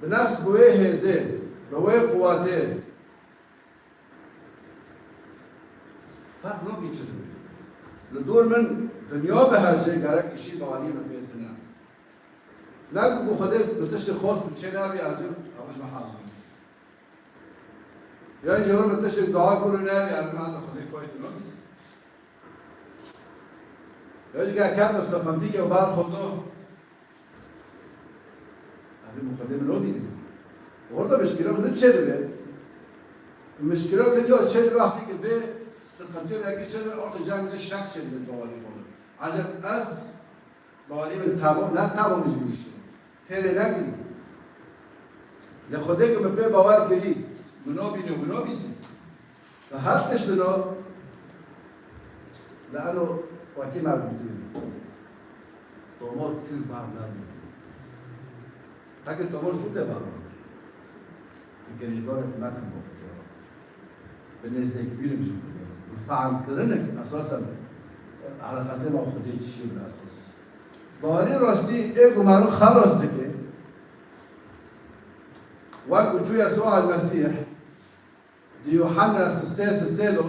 Bi nefs bi wê hêzê, bi wê quwetê. Ferq nake çi dibe. Li dor min dinya bihejê gerek îşî balî min pê tune. Ne ku bi Xwedê bi tiştê xwest û çê nebî, ez ê, ew ji min hez dikim. Yan jî min bi tiştê dua kir û nebî, ez ê, ez ê Xwedê koyê tu nabîsî. Yan jî ger ket bi seqentîkê û ber xwe do. Evê muqedem lo bîne. Orada mişkila ne çêdibe. Mişkila ke diyor çêdibe, wextê ke vê sıkıntı vekî çêdibe, orada cem de şek çêdibe bawerî xwe. Acaba ez bawerî min tamam, ne tamam ji bu işi. Têrê nekirî. Li Xwedê ke min pê bawer kirî, min nabîne û nabîsî. Ve her tişt dino, li eno wekî me gotiye. Tomar kûr ber nedin. Heke tomar çû de ber. Bi girêdanek mekin bo Xwedê. Bi nêzêkbînin ji Xwedê. Bi fehmkirinek esasen eleqetê me Xwedê çi ye bi esas. Bawerî rastî ê ku me ro xelas dike. Wek ku çû Yesûa El-Mesîh, Di Yuhanna sisê sisê de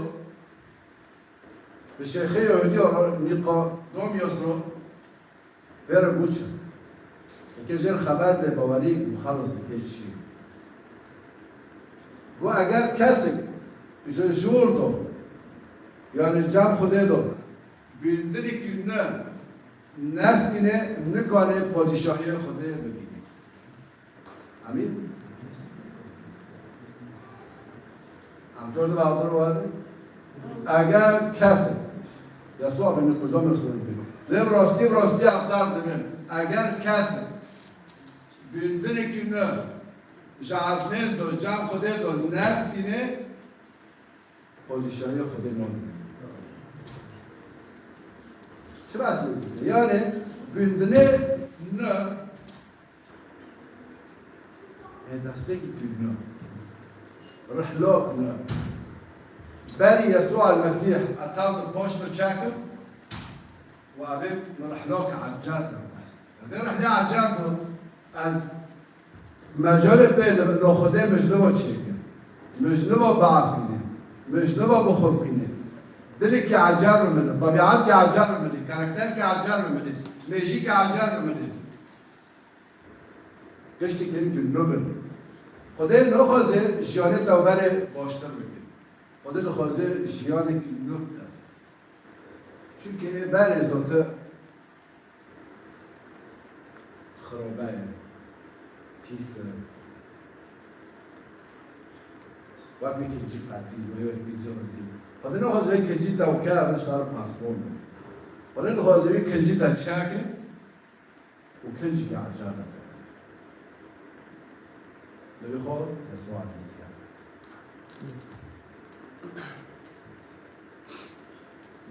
bi şêxê Yahudî re Nîqodîmos re vê re goç. Eke jêr xeber de bawerî û xelas dike çi? Got, eger kesek ji jor de, yani cem Xwedê de, bîndinekî ne nestîne, nikane padîşahiyê Xwedê bibîne. Emîn? Em cor dibe hadir were? Eger kesek, Yesûa bin Nîkodîmos re dibê. Lê rastî, rastî em dar dibin. Eger kesek bîndinekî ne ji ezmên do, cem Xwedê do nestîne, Padîşahîya Xwedê nabîne. Çi behsê dike? Yani bîndinê ne, ê destekî tu ne. Rihlok ne. Berî Yesûa El-Mesîh etan bi paşto çekin. Ve Avê min rihloke ecer bû. Vê rihlê ecer bû, ez mecalê pê didim, no Xwedê min ji niva çêkir. Min ji niva biafirîne. Min ji niva bixurpîne. Dilekî ecer bi min e, tebîetkî ecer bi min e, karakterkî ecer bi min e, mêjîkî ecer bi min e. Giştî kêlîkî nû bin. Xwedê naxwaze jiyanê te û berê baştir bike. Xwedê dixwaze jiyanekî nû bide. Çunke ê berê zotir xirabe ye, pîs e. Wek wî kincî qetî, wê wek kincî rizî. Xwedê naxwaze wê kincî te û ke ev ji te re pers bûn. Xwedê dixwaze wê kincî te çêke û kincî ke ecar de. Li wî xwe destû adî siya.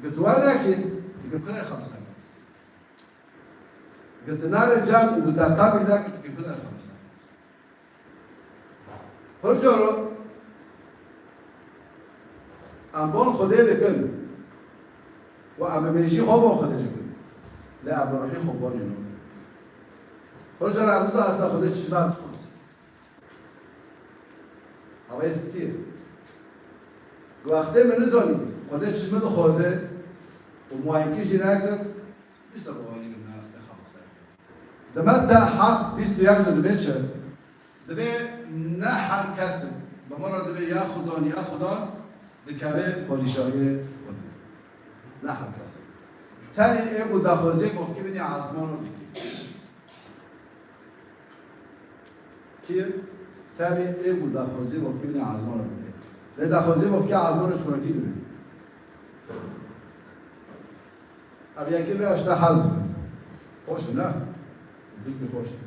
Gitwanekî, gitwanê xemsa. Gitinarê cem û gitaqabî de gitgirtina xemsa. Her caro em bon Xwedê dikin û em bi mêjî xwe bon Xwedê dikin. Lê em bi ruhî xwe bonê nû. Her caro em dida esta Xwedê çi ji me dixwaze. Ew ê sî ye. Wextê min nizanî Xwedê çi ji min dixwaze û muaynkî jî nekir, dîsa bawerî min nexiste xewa ser. Dime te heft bîst û yek de dibê çi? Dibê ne her kes bi min re dibê ya Xudan, ya Xudan, dikeve padîşahiyê Xwedê. Ne her kes. Tenê ê ku daxwazê bofkî binê ezmano dike. Kî? Tenê ê ku daxwazê bofkî binê ezmano dike. Lê daxwazê bofkî ezmano çi wekî dibê? Ev yekê vê ji te hez dikim. Xweş e, ne? Dikî xweş e.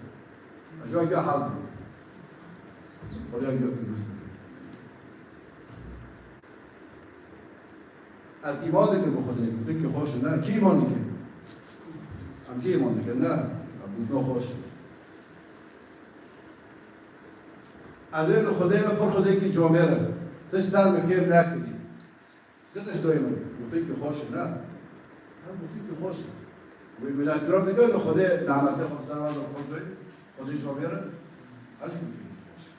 Ez ji wekî hez dikim. Xwedê gök dûst bike. Ez îman dikim bi Xwedê, dikî xweş e, ne? Kî îman dike? Em kî îman dikin, ne? Em gotina xweş e. Em ê li Xwedê me pir Xwedêkî comêr e. Tişt ser bi kêr nekirî. Di tişt doyê min, gotinkî xweş e, ne? Her gotinkî xweş e. Wê wî la îtiraf dike, li Xwedê nehmetê xwe ser wan de xwe doy, Xwedê comêr e. Her jî gotinkî xweş e.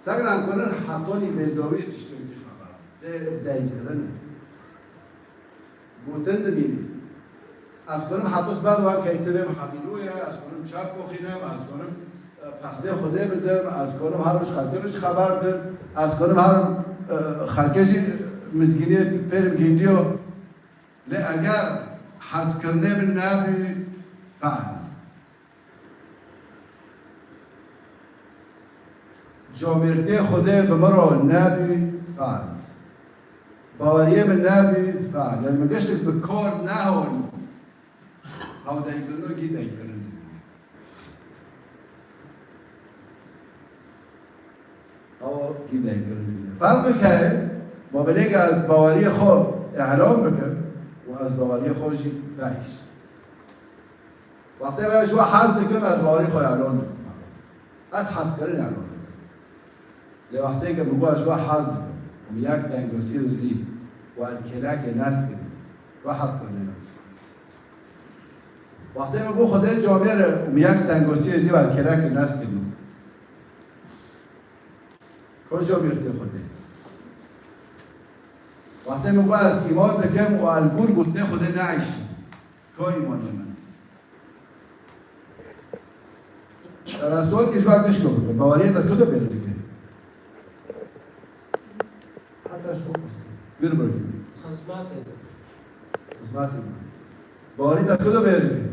Sek em kunin hetonî bêdawî tiştên wî xeber. Lê deynkirin e. Gotin dimînî. Ez kunim heto sibeh wan keysê bê mihedîlû ye, ez kunim çap koxînim, ez kunim Pestê Xwedê bidim, ez karim herim ji xelkê re jî xeber dim, ez karim herim, e, xelkê jî mizgîniyê pê re bigihîndiyo. Lê eger hezkirinê min nebî, fe'l. Camêrtiyê Xwedê bi min re nebî, fe'l. Baweriyê min nebî, fe'l. Yani min giştik bi kar nehanî. Ew deynkirin û gî deynkirin dimîne. Ew gî deynkirin dimîne. Ferq bike, ma binêke ez baweriyê xwe îlan bikim û ez baweriyê xwe jî vehişim. Wextê me ji we hez dikim, ez baweriyê xwe îlan dikim. Ez hezkirin îlan dikim. Lê wextê ke min got ez ji we hez dikim û min yek tengosî li dî û ez kêlekê neskirim, we hez kirinê min. Wextê min got Xwedê camêr e û min yek tengosî li dî û ez kêlekê neskirim. Ko camêrtê Xwedê? Wextê min got ez îman dikim û ez li gor gotinê Xwedê neîşim. Ko îmanê min? Ev sualekî ji we giş bikim. Baweriyê te tu dibêjî dike. Heta ji xwe. Gir bikim. Xizmetê de. Xizmetê de. Bawerî te tu dibêjî dike.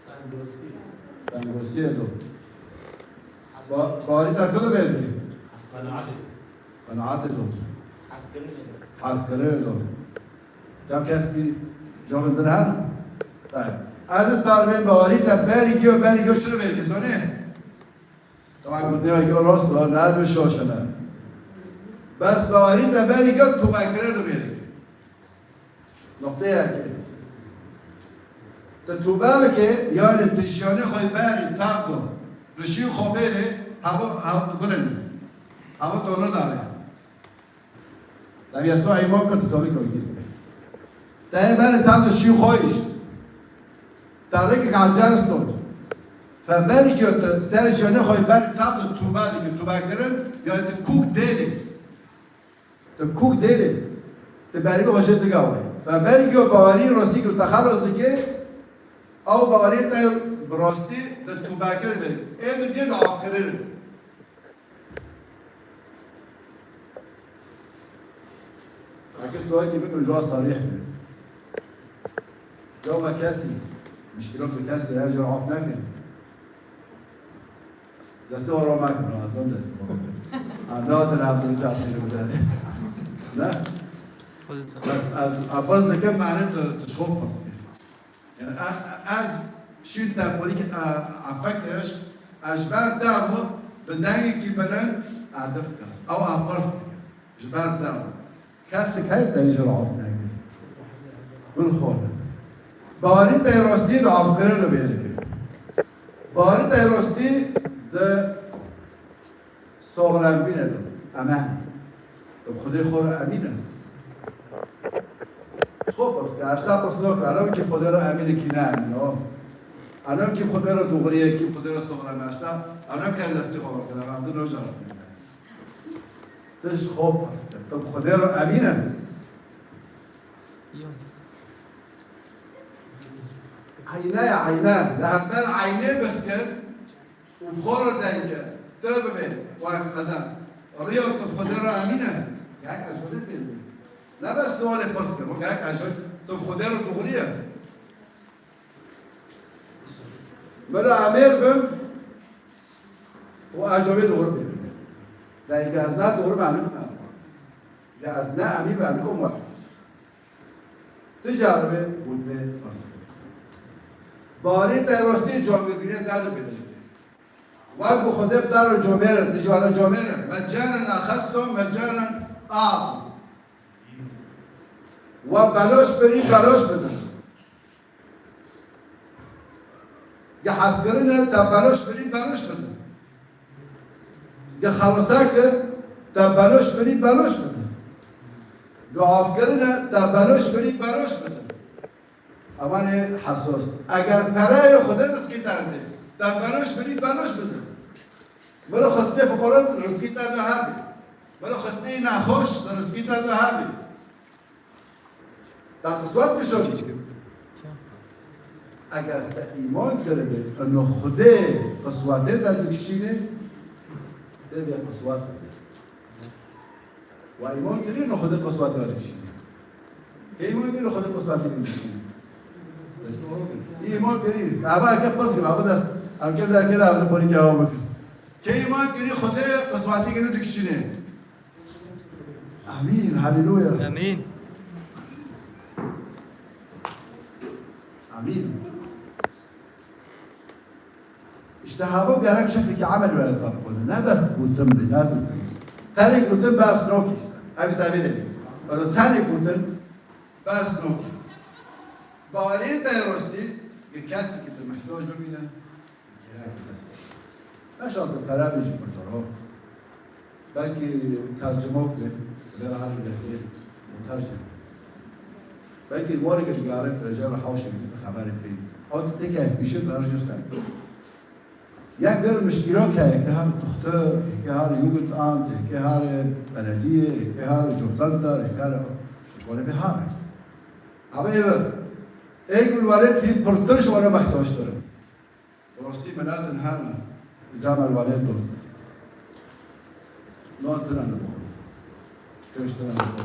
Tengosî. Tengosiyê do. Ba-, bawerî te tu dibêjî dike. Qenaetê do. Qenaetê do. Hezkirinê do. Hezkirinê do. Dem keskî cevabên din hene? Tayeb. Ez ê tarifên bawerî te berî giyo, berî giyo çi re bêrî, zanî? Taban gotinê we giyo rast e, ne ez bi şaş me. Bes bawerî te berî giyo tûbekirin re bêrî. Noqteyekê. Tu tûbe bike, yani tu jiyanê xwe berî, terk do. Rişî xwe bêrê, heva, heva gurin. Heva donu dare. Tabi Yesûa îman kir, tu tavî kir. Te yê berê tam di şî xwe îşt. Te rêkek encel ston. Fe berî giyo tu ser şonê xwe berî tam di tûbe dikî, tûbe kirin, ya di kûk dêrê. Tu kûk dêrê. Tu berî xwe jê digawe. Fe berî giyo bawerî rostî ku te xelas dikê, ew bawerî te bi rostî di tûbe kirin. Ê di dê di afkirin. Eke sualekî bikim, ji wan sarîh be. Gava kesî, mişkîlok bi kesî heye, ji wan af nekin. Destê wan ro mekin, ez dom destê wan. Ha, ne hatin hevdî tesîr bide. Ne? Xwedê çav. Ez, ez, ez bes dikim, mane tu, tu ji xwe bipirse. Yani, e, e, ez şûn te polîk, e, efek kiriş, ez ji ber te bû, bi dengekî bilind, e, dif kir. Ew e pirs dike. Ji ber te bû. Kesik heye te jê re af nekir. Min xwe ne. Bawerî te rostî di afkirin re bêrike. Bawerî te rostî di Soxlembîne de, emen. Tu bi Xwedê xwe re emîn e? Xwe pirs ke, heşta pirsnok e, enem kî Xwedê re emîn e, kî ne emîn e, o. Enem kî Xwedê re dûxirî ye, kî Xwedê re soxlem e, heşta, enem ke destçî xwe kir, em din roja risîne. Tu ji xwe pirs ke, tu bi Xwedê re emîn e? Eyne ye, eyne. Li hember eynê bes kir. Û bi xwe re deng ke, tu bibê, wek ez em, riya tu bi Xwedê re emîn e, gerek ez Xwedê pê bibê. Ne bes sualê pirs kir, gerek ez tu bi Xwedê re dûxirî ye. Min re emêr bim û ez jê dûxirî bêrim. Deng ke ez ne dûxirî bim, ez nikim. Ya ez ne emîn bim, ez nikim wek. Tu jî arivê gotinê pirs kir. Bawerî te rostî comêrbînê derdibêje. Wek bi Xwedê bidare comêr e, tu jî were comêr e. Meccanen axesto, meccanen a'to. We beloş birî, beloş bide. Ge hezkirin e, te beloş birî, beloş bide. Ge xelosek e, te beloş birî, beloş bide. Ge afkirin e, te beloş birî, beloş bide. Emanê hesos. Eger pereyê Xwedê rizkî te dê, te beloş birî, beloş bide. Min re xwestê fiqoran rizkî te de hebê. Min re xwestê nexweş rizkî te de hebê. Te qiswet bişo. Eger te îman kiribê, ino Xwedê qiswetê te dikişînê, tê vê qiswet bidê. Wa îman kirî, ino Xwedê qiswetê te dikişînê. Kê îman kirî, ino Xwedê qiswetê te dikişînê. Îman kirî. Ava eke pirs kir, ava dest. Em kê de kê de, em polî ke ava bikin. Kê îman kirî, Xwedê qiswetê te dikişînê. Amîn, haleluya. Amîn. Amîn. Îşte hava gerek şeklekî emel were tabqone. Ne bes gotin be, ne gotin. Tenê gotin bes nokî îşte. Ev îsa vê de. Were tenê gotin bes nokî. Baweriyê te rostî, bi kesî ki te mihtac bibîne, Gerek bes. Neşa tu pere bêjî kurtaro. Belkî tercimok be, ber halî berkê, montaj de. Belkî morê ke digare, tu jê re hawşê bidî, tu xeberê pê. O têke pîşe tu her jê sen. Yek ver mişkîlok heye, ke har tuxtur, ke har Jugendamt, ke har belediye, ke har Jobcenter, ke har, were bi har. Ama eve, ey gul were tî purtuş were mehtaştir. Rostî miletin hene, li cem elwanê tu. Non tine li xwe. Keş tine li xwe.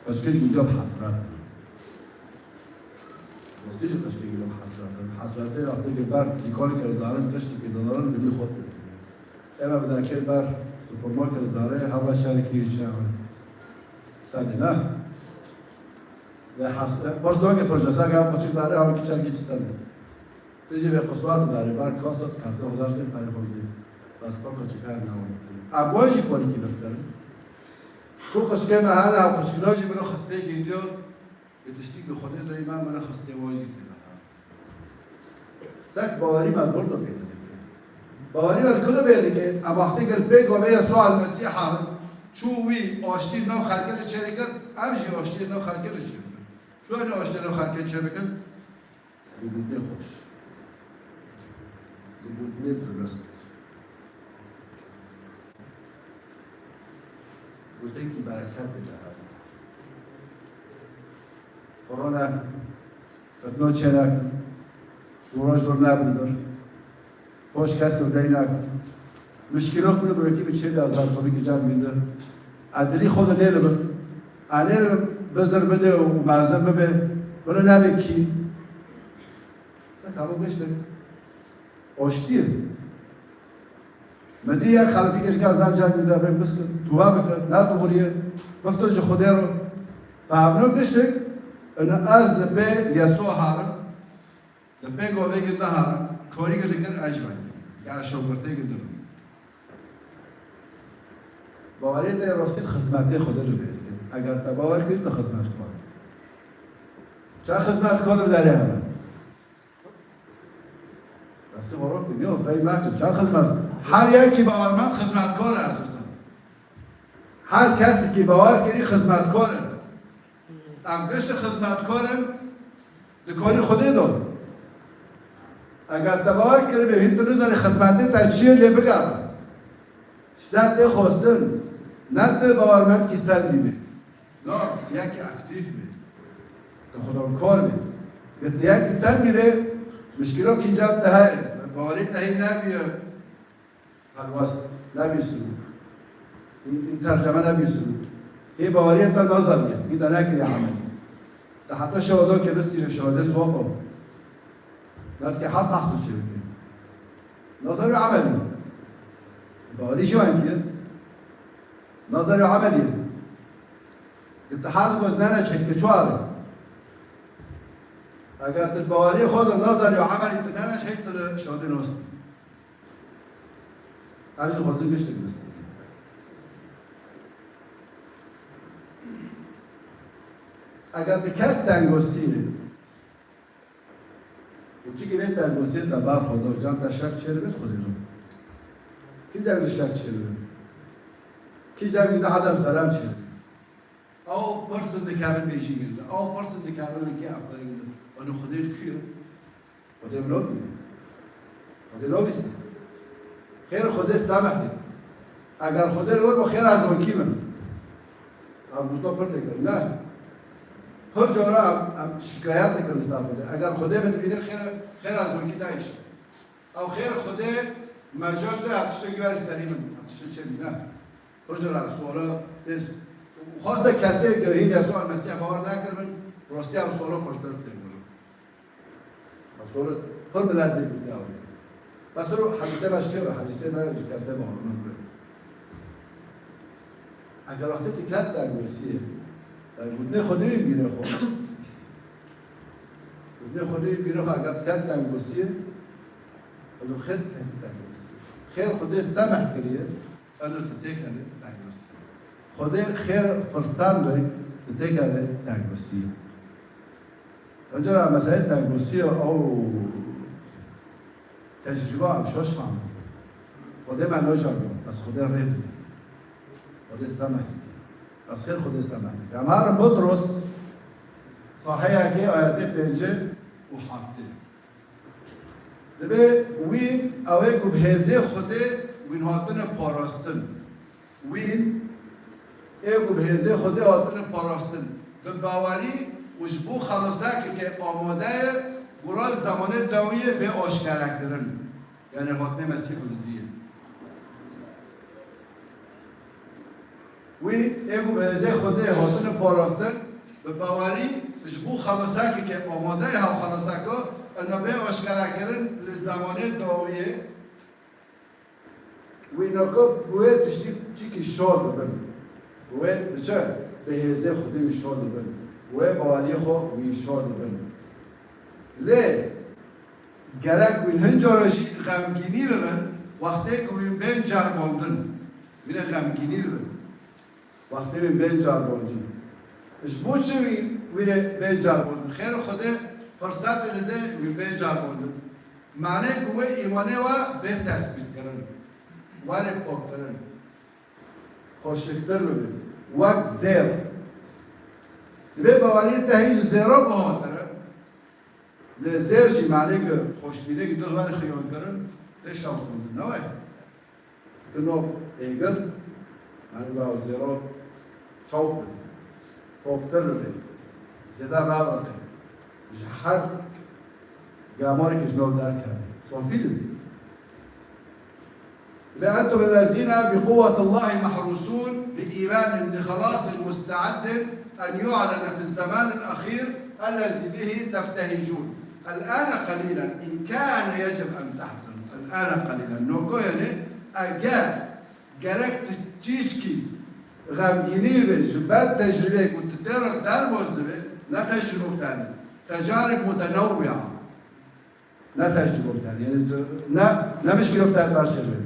Qeçkê gîdo bi hesret. Rostî jî qeçkê gîdo bi hesret. Hesretê wextê ke ber dîkarê ke didarin, tiştê ke didarin, dilî xwe dikir. Eve bi derkê ber supermarket didarê, hava şerekî çawa. Senî ne? Ve hesret. Barsa ke projesa ke hava qeçik didarê, hava ki çerkî çi senî. Tê jî vê qiswet dare, ber kasat karte xwe daştê perê xwe bidê. Bes xwe qeçikan nawe. Em wan jî xwarikî bifkirin. Ku qeçikê me hene, ew qeçikina jî min xistê gîndiyo. Bi tiştî bi Xwedê doyî me, min xistê wan jî tê me hene. Sek bawerî me li vir do pê dike. Bawerî me li kilo pê dike, em wextê gel pê gavê Yesûa Mesîha çû wî aştî nav xelkê de çêrê kir, em jî aştî nav xelkê de çêbikin. Şöyle aşağıda herkes çevirin. Bi gotinê xweş. Bi gotinê durist. Gotinekî bereket bide her. Korona fitno çênekin. Şoreş dur nebin bir. Hoş kes dur deynak. Mişkîlok bide bi wekî bi çê de azar tonu ki can binde. A dilî xwe de nêribin. A nêribin bizir bide û mezin bibe. Bire nebe kî. Te kabo geçti. Oştiye. Me dî yek xelpî kir ka zan can bide ben bistir. Tuwa bikir. Na tu huriye. Biftir ji Xwedê ro. Pavno giştik. Ina ez li bê Yesu harim. Li pêngo vê gilda ha, korî gildi kir ejbay. Ya şogirtê gildi. Baweriyê te rostî xizmetê Xwedê li bêr kir. Eger te bawer kir, tu xizmetkar. Çend xizmetkar li derê hene? Rastî horok kir, yo, fey me kir. Çend xizmet? Her yekî bawermend xizmetkar e esasen. Her kesekî bawer kirî xizmetkar e. Em gişt xizmetkar in, di korî Xwedê de. Eger te bawer kiribê, hîn tu nizanî xizmetê te çi ye, lê bigere. Ji te tê xwestin, ne tu bawermendkî selmî bî. Na, yekî aktîf bî. Tu xwedankar bî. Bi tu yekî selmî bî, mişkîlo kîjan te heye. Bawerî te hîn nebîye. Helwest, nebî silûk. Hîn, hîn terceme nebî silûk. Hê baweriyê te nazaniye, hîn te nekiriye emelî. Te heta şewado ke bistîne şewade soqo. Netke hes hesû çêbike. Nazar û emelî. Bawerî jî wengî ye. Nazar û emelî. Ke te hes got nene çekte çuare. Eger tu bawerî xwe de nazar û emelî tu nene çekte şewade nos. Ev jî xwezin giştik mistikî. Eger tu ket tengosiyê, û çikî vê tengosiyê te bar xwe da, can te şek çêribêt Xwedê re. Kî cem li şek çêribê? Kî cem li heda selam çêribê? Ew pirsin dikevin bêjî gildi. Ew pirsin dikevin li kê efkarê gildi. Û Xwedê li kû ye? Xwedê min nabîne. Xwedê nabîse. Xêr Xwedê semeh bî. Eger Xwedê li wir bo xêr ez wekî min. Em goto pir dikin. Ne. Pir cara em, em şikayet dikin li ser Xwedê. Eger Xwedê min dibîne xêr, xêr ez wekî dayişim. Ew xêr Xwedê mecal de ev tiştê giver serî min. Ev tiştê çê min ne. Pir cara em suala tê. Xweste kesê ke hîn Yesûa Mesîh bawer nekiribin, rastî em suala pirtir tê kirin. Em suala pir milet tê gotiya wê. Mesela hedîsê me ji kê ve? Hedîsê me ji kesê bawermend be. Eger wextê tu ket tengosiyê, yani gotinê Xwedê wî bîre xwe. Gotinê Xwedê wî bîre xwe, eger tu ket tengosiyê, ez û xêr tu ketî tengosiyê. Xêr Xwedê semeh kiriye, ez û tu têkevê tengosiyê. Xwedê xêr firsend be, tu têkevê tengosiyê. Encera meselê tengosiyê ew tecrîba ew şaş fam. Xwedê me nacaribin, bes Xwedê rê dide. Xwedê semeh dike. Bes xêr Xwedê semeh dike. Em herin Butros, saheyekê ayetê pêncê û heftê. Dibê wî ew ê ku bi hêzê Xwedê wîn hatine parastin. Wîn ê ku bi hêzê Xwedê hatine parastin, bi bawerî û ji bo xelaseke ke amade ye, gora zemanê dawiyê bê aşkerekirin. Yani hatine Mesîh û didiyê. Wî ê ku bi hêzê Xwedê hatine parastin, bi bawerî ji bo xelaseke ke amade ye, hev xelaseke, ina bê aşkerekirin li zemanê dawiyê. Wî naka bi wê tiştî çikî şa dibin. Bi wê bi çi? Bi hêzê Xwedê wî şa dibin. Bi wê baweriyê xwe wî şa dibin. Lê gerek wîn hin cara jî xemgînî bibin, wextê ku wîn bên ceribandin. Wîne xemgînî bibin. Wextê wî bên carbondin. Ji bo çi wî, wî rê bên carbondin? Xêr Xwedê firsetê dide wî bên carbondin. Manê ku wê îmanê we bê tesbîtkirin. Were pokkirin. Xweşiktir bibin. Wek zêr. Divê baweriyê te hîn ji zêro bihotir e. Lê zêr jî manê ku xweşbînê ku tu xwe xiyon kirin, tê şewitandin, ne wayê? Tu no êgir, manê ku ew zêro çewt bibe, toptir bibe, zêde vevriqe, ji her gamarê ku ji nav derkeve, sofî dibe. لأنتم الذين بقوة الله محروسون بإيمان بخلاص مستعد أن يعلن في الزمان الأخير الذي به تبتهجون. الآن قليلا إن كان يجب أن تحزنوا. الآن قليلا. Noko yani eger gerek tu çîçkî xemgînî be ji ber tecrûbeyê ku tu tê re derbas dibe, ne tecrûbe tenê. Tecarib mutenewwia. Ne tecrûbe tenê. Yani tu ne, ne mişkîlok te ber çêbe.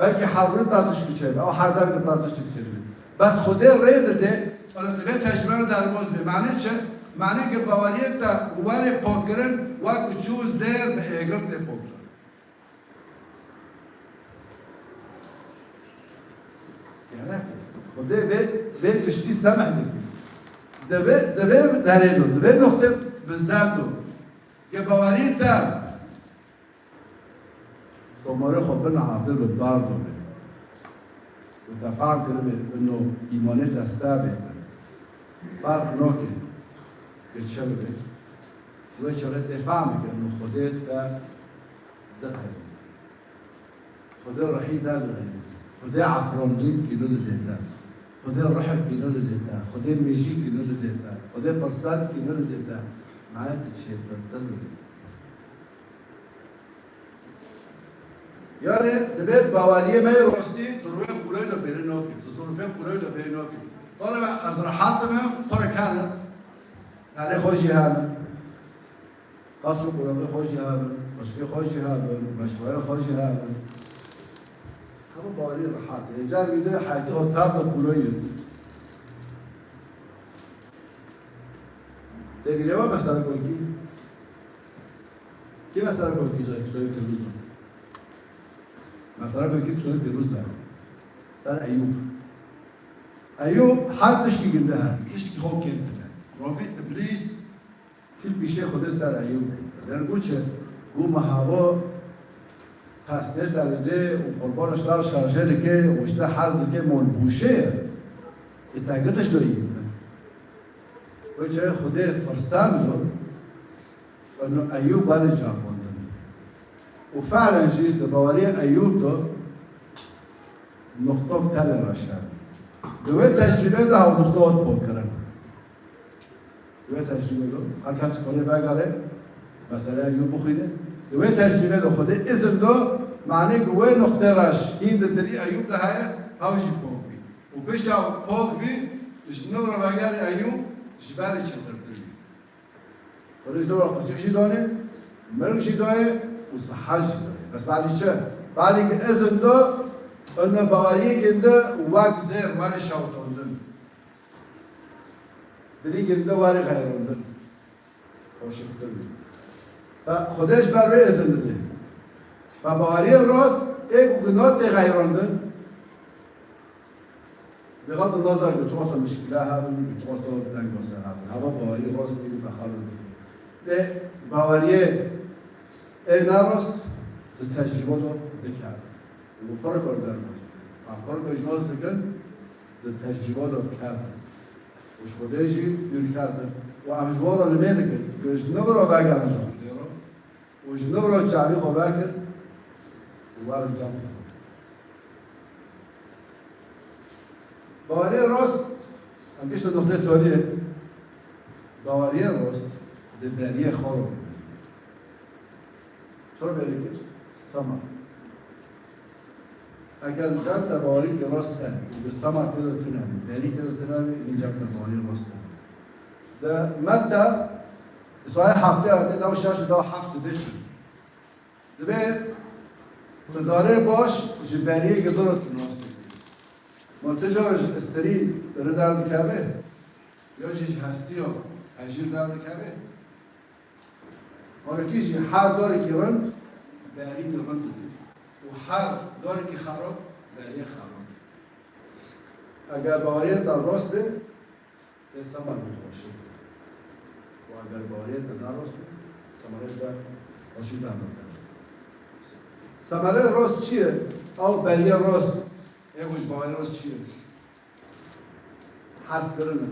Belkî her rû ta tişkî çêbe. Ew her dem ta tişkî çêbe. Bes Xwedê rê dide, wela divê tecrûbe derbas be. Manê çi? Manê ku baweriyê te were pokkirin, wek çû zêr bi êgir tê pokkirin. Gerek e. Xwedê vê, vê tiştî semeh dike. Divê, divê derêlo, divê noxtê bi zerdo. Ge bawerî te tomarê xwe biniha, bê bi dar do bê. Û te fehm kiribe, ino îmanê te sebê be. Ferq nake, ge çi bibe. Wê çaxê tê fehm bike, ino Xwedê te dixeyî. Xwedê ruhî te dixeyî. Xwedê efrandin kî nidide te. Xwedê ruhek kî nidide te. Xwedê mêjî kî nidide te. Xwedê firsat kî nidide te. Mane tu çêtirtir bibî. Yani, divê baweriyê me yê rastî, di rûyê qûrê de pêrê nakê, di zirûfê qûrê de pêrê nakê. Talebe ez rehat dibim, xwe re kene, perê xwe jî hene. Qasr û qurabê xwe jî hebin, xwişkê xwe jî hebin, meşweyê xwe jî hebin. Hema bawerî rehat e. Êcar wî de heyetî xwe tart û qûrê ye. Tê bîrê we mesela Kokî? Kî mesela Kokî jî kitêbê pîroz de? Mesela Kokî kitêbê pîroz de. Ser Eyûb. Eyûb her tiştî ginde hebî, tiştî xwe kêm tine. Rabî Îblîs Çû pîşê Xwedê ser Eyûb de. Ber got çi? Got, me hava pesnê te didê û qurbana ji te re şarjê dike û ji te hez dike, mol bûşê ye. Ê te gitiş do yî. Wê çaxê Xwedê firsend do, û Eyûb were capandin. Û fehlen jî di baweriyê Eyûb de nuqtok tevê reşe. Di wê tecrûbê de ew nuqto hat pokirin. Di wê tecrûbê de her kes xwedê vegere, meseleya Eyûb bixwîne. Di wê tecrûbê de Xwedê izin do, manê ku wê nuqtê reş hîn di dilî Eyûb de heye, ew jî pok bî. Û pişta ew pok bî, ji nû re vegerê Eyûb ji berê çêtirtir bî. Xwedê ji nû re qirçik jî dane, mirg jî daye û sihet jî daye. Bes belî çi? Belî ku izin do, ino baweriyê ginde wek zêr were şewitandin. Dilî ginde were xeyrandin. Xweşiktir bî. Fe Xwedê ji ber wê izin dide. Fe baweriyê rast ê ku gina tê xeyrandin, bêxet nazar ku çiqasa mişkîle hebin, ku çiqasa tengase hebin. Hema baweriyê rast ê ku fe xeyrandin. Lê baweriyê ê ne rast di tecrûbe de dikevin. Û pirka ji derman. Em pirka ji nas dikin, di tecrûbe de dikevin. Û ji Xwedê jî dûr ketin. Û em ji wan re limê dikin. Ku ji nû re vegerin ji Xwedê re. Û ji nû re çavî xwe vekin. Û werin cem Xwedê. Baweriyê rast, em giştin noqteyê toliyê. Baweriyê rast, di beriyê xwe re bide. Çor berî kir? Sema. Eger cem te bawerî ki rast e, û bi sema tê de tune be, berî tê de tune be, ê cem te bawerî rast e. Di Metta, Îsayê heftê hatê, dew şeş û dew heft dibê çi? Dibê tu darê baş ji beriyê gidir û tu nas dikî. Ma tu jî ji istirî biri derdikeve? Ya jî ji hestiya hejîr derdikeve? Malekî jî her darekî rind berî rind dike û her darekî xerab beriyê xerab. Eger baweriyê te rast be, Tê semer bixweşin. Û eger baweriyê te ne rost bû, semerê te xweşî te nade. Semerê rost çi ye? Ew beriyê rost. Ê ku ji baweriyê rost çi ye? Hezkirin e.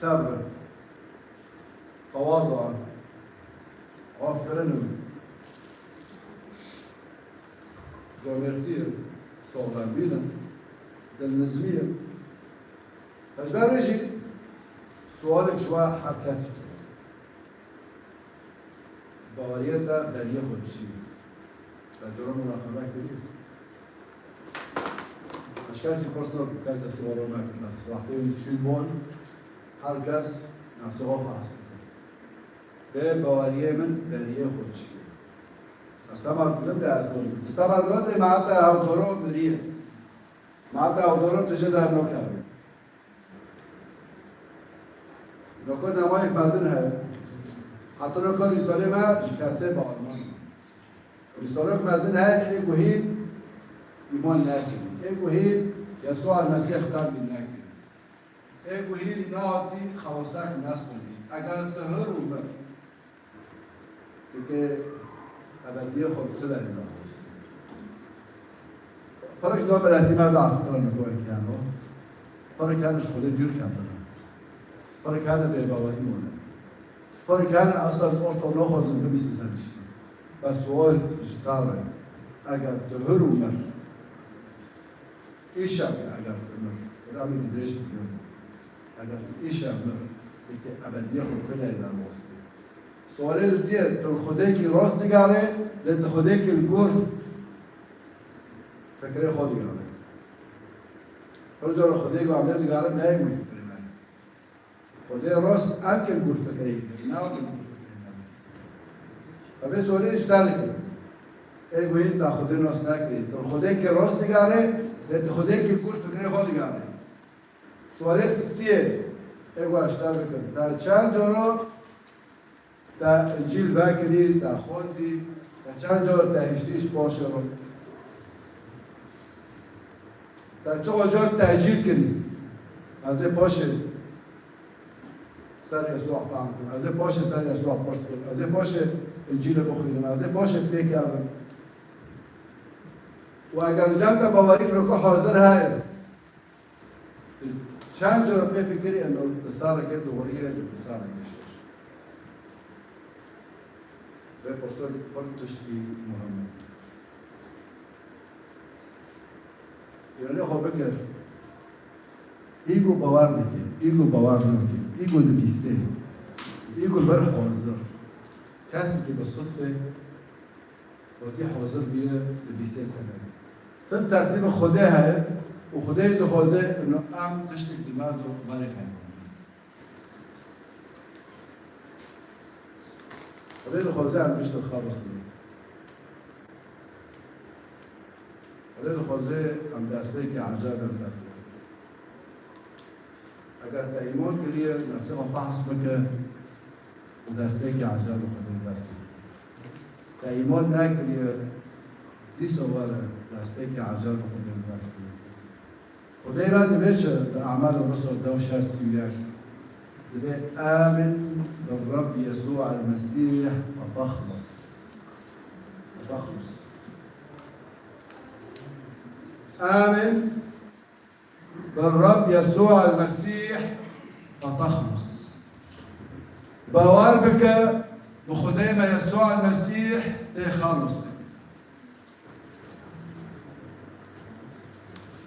Sebr e. Tewadu e. Afkirin e. Comêrtî ye. Soxlembîn e. Dilnizmî ye. Ji ber wê jî sualek ji we her kes, baweriyê te beriyê xwe çi ye? Te cara muraqebe kiriye? Ji kesî pirs nake, kes destê xwe ro nake. Ez wextê wî çû bon, her kes nefsê xwe fehs dike. Bê baweriyê min beriyê xwe çi ye? Ez semer didim de ez donim. Semer didim de me heta ew doro miriye. Me heta ew doro tije der nokeve. Noko nemayek mezin heye. Heta noko rîsalê me ji kesê bi arman. Rîsalek mezin heye ê ku hîn îman nekirî. Ê ku hîn Yesûa Mesîh qebîl nekirî. Ê ku hîn nehatî xelasek nestendî. Eger tu hir û mir Çunke ebediyê xwe bi tu derê daxist. Pirek da miletî me zaf kirin li gorî keno. Pirek hene ji Xwedê dûr ketine. Pirek hene bêbawerî bûne. Pirek hene eslen orto naxwazin bibîstin ser tiştî. Bes wayê ji te re. Eger tu hir û mir Îşev e eger tu mir. Kilamê dirêj dikin. Eger tu îşev mir, eke ebediyê xwe tu lê derwastî. Sualê li diyê, tu li Xwedêkî rast digere, lê tu Xwedêkî li gor fikrê xwe digere. Pir cara Xwedê ku em lê digerin, ne yek wî fikrê me. Xwedê rast em kin gor fikrê yî, ne em kin gor fikrê me. Ev ê sualê ji te dikin. Ê ku hîn te Xwedê nas nekirî. Tu Xwedêkê rast digere, lê tu Xwedêkê gor fikrê xwe digere. Sualê sisiyê, ê ku ez ji te bikim. Te çend cara Te Încîl vekirî, te xwendî, te çend car te hiştî ji paşê re? Te çiqa car tecîl kirî? Ez ê paşê ser Yesûa fehm kim, ez ê paşê ser Yesûa pirs kim, ez ê paşê Încîlê bixwînim, ez ê paşê pê kevim. Û eger li cem te bawerî bi ku hazir heye, Çend cara pê fikirî em li sereke doğrî ye, li sereke şaş. Vê pirsor pir tiştî muhim e. Yanî xwe bike, î ku bawer dike, î ku bawer nake, î ku dibîse, î ku ber hazir, kesekî bi sudfe Xwedî hazir bûye di bîsê te de. Tim tertîbê Xwedê heye û Xwedê dixwaze ino em tiştek di me de berê xeyran. Xwedê dixwaze em tiştek xelas bin. Xwedê dixwaze em destpêkê ecêb em dest pê bikin. Eger te îman kiriye, nefsê xwe fehs bike û destpêkê ecêb bi Xwedê dest bike. Te îman nekiriye, dîsa were destpêkê ecêb bi Xwedê dest bike. Xwedê re dibê çi? Li E'mal Rusul dew şeş û yek dibê: "Amin bi Rabb Yesû el Mesîh ve texlus." Ve texlus. Amin bi Reb Yesûa el-Mesîh ve texlus. Bawer bike bi Xwedê me Yesûa el-Mesîh tê xelos.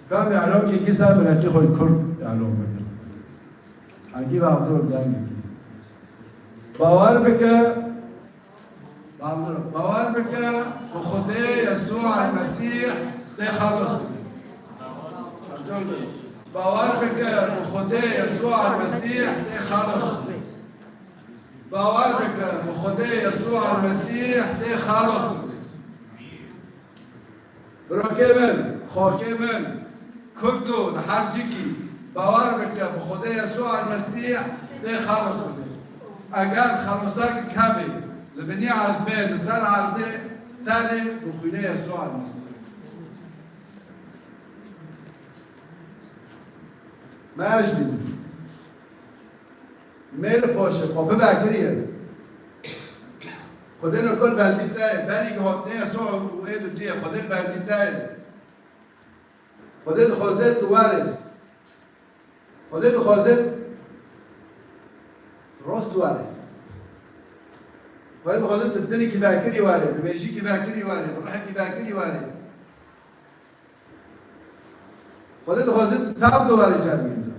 Ka me elokê kî ser miletî xwe Kurd elok bikin. Hengî ve Abdul dengekî. Bawer bike Bawer, bawer bike bi Xwedê Yesûa Mesîh tê xelos bike. Bawer bike bi Xwedê Yesûa Mesîh tê xelos bike. Bawer bike bi Xwedê Yesûa Mesîh tê xelos bike. Birokê min, xakê min, Kurdo di her cîkî bawer bike bi Xwedê Yesûa Mesîh tê xelos bike. Eger xelosek kevê li binî ezmê li ser erdê tenê bi xwînê Yesûa Mesîh. Me ji bîn. Mêr poşe, xwe bivekiriye. Xwedê li kul bendî te ye. Berî ku hotine so û ê dutiye. Xwedê li bendî te ye. Xwedê dixwaze tu were. Xwedê dixwaze rost were. Xwedê dixwaze tu dinekî vekirî were, bi mêjikî vekirî were, bi ruhekî vekirî were. Xwedê dixwaze tu tav de were cemîn de.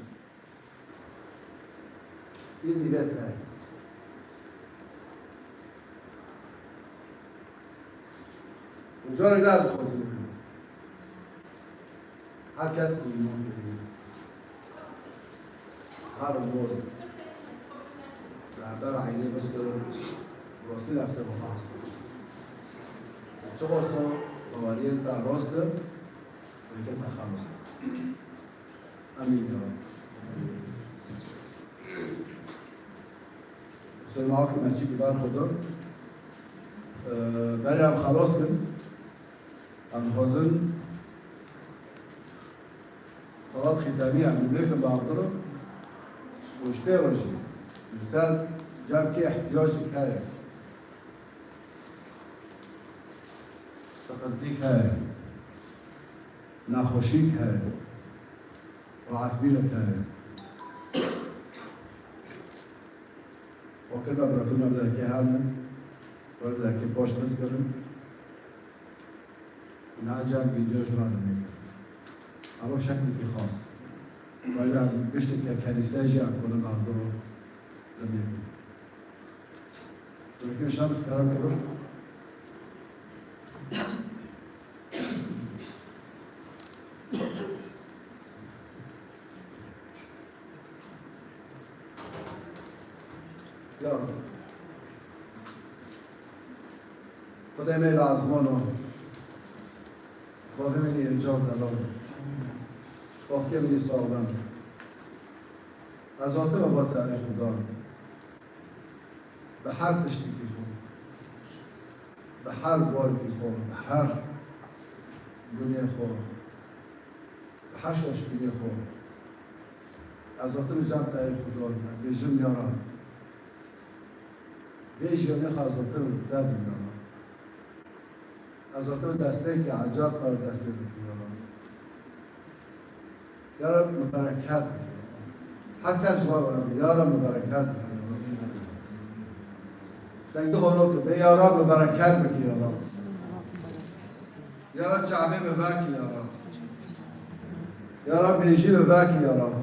Î nîret heye. Û carek daha dixwazim. Her kes îman kirî. Her mor. Li hember eynê biskirin. Rastî nefse xwe behs bikin. Çiqasa baweriyên te rast in, weke te xelas in. Amîn ya Rab. Süleyman Akın Mecîd ber Xwedê, e, berê em xelas kin, em dixwazin salat xîtemî em nûnê kin bi Abduro û ji pê re jî li ser cem kê ihtiyacek heye, siqintîk heye, nexweşîk heye, rahatbînek heye. Xwekirina birakirina bi derkê hene, were derkê paş piskirin. Niha cem vîdeo ji me re nêkin. Ama şeklekî xas. Wayla gişteke kenîse jî em konin bavdiro li nêkin. Birakirina şan bi kerem kirin. Ya Rab. Xwedê me li ezmano, bavê me nî încar delal, bavkê me nî saxlem. Ez hatime ba te ey Xudan. Bi her tiştekî xwe, bi her barkî xwe, bi her gunê xwe, bi her şaşbînê xwe. Ez hatime cem te ey Xudan, ez bêjim ya Rab. Vê jiyanê xwe ez hatime te dîm ya Rab. Ez hatime destpêkê ecar xwe dest pê bikim ya Rab. Ya Rab, min bereket bike. Her kes ji wan re bê, ya Rab, min bereket bike, ya Rab. Dengê holo tu bê, ya Rab, min bereket bike, ya Rab. Ya Rab, çavê min vekî, ya Rab. Ya Rab, bêjî min vekî, ya Rab.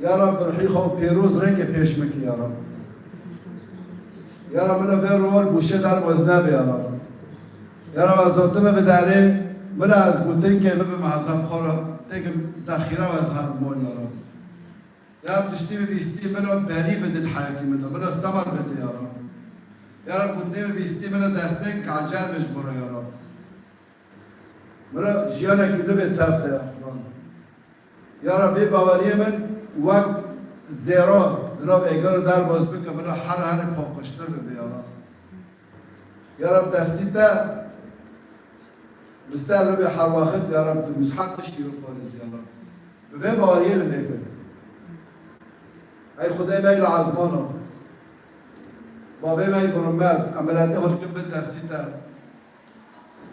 Ya Rab, bi ruhî xwe pîroz rêkê pêş min kî, ya Rab. Ya Rab, min vê rol bûşê der wezne be, ya Rab. Ya Rab, ez dotime bi derê, min ez gotin ke bibim ezeb xwe re, têkim zexîre ez her mol, ya Rab. Ya Rab, tiştî min bîstî, min berî bidin heyatî min de, min semer bidin, ya Rab. Ya Rab, gotinê min bîstî, min destpêk ecer min ji bo re, ya Rab. Min re jiyanekî nû bê tev te, ya Xudan. Ya Rab, vê baweriyê min wek zêra di nav êgera derbas bike, min re her herê paqijtir bibe, ya Rab. Ya Rab, destî te li ser min be her wext, ya Rab, tu min ji her tiştî biparêz, ya Rab. Bi vê baweriyê li vê bin. Ey Xwedê me yê li ezmana, Bavê me yê bi rûmet, em miletê xwe dikin bin destî te.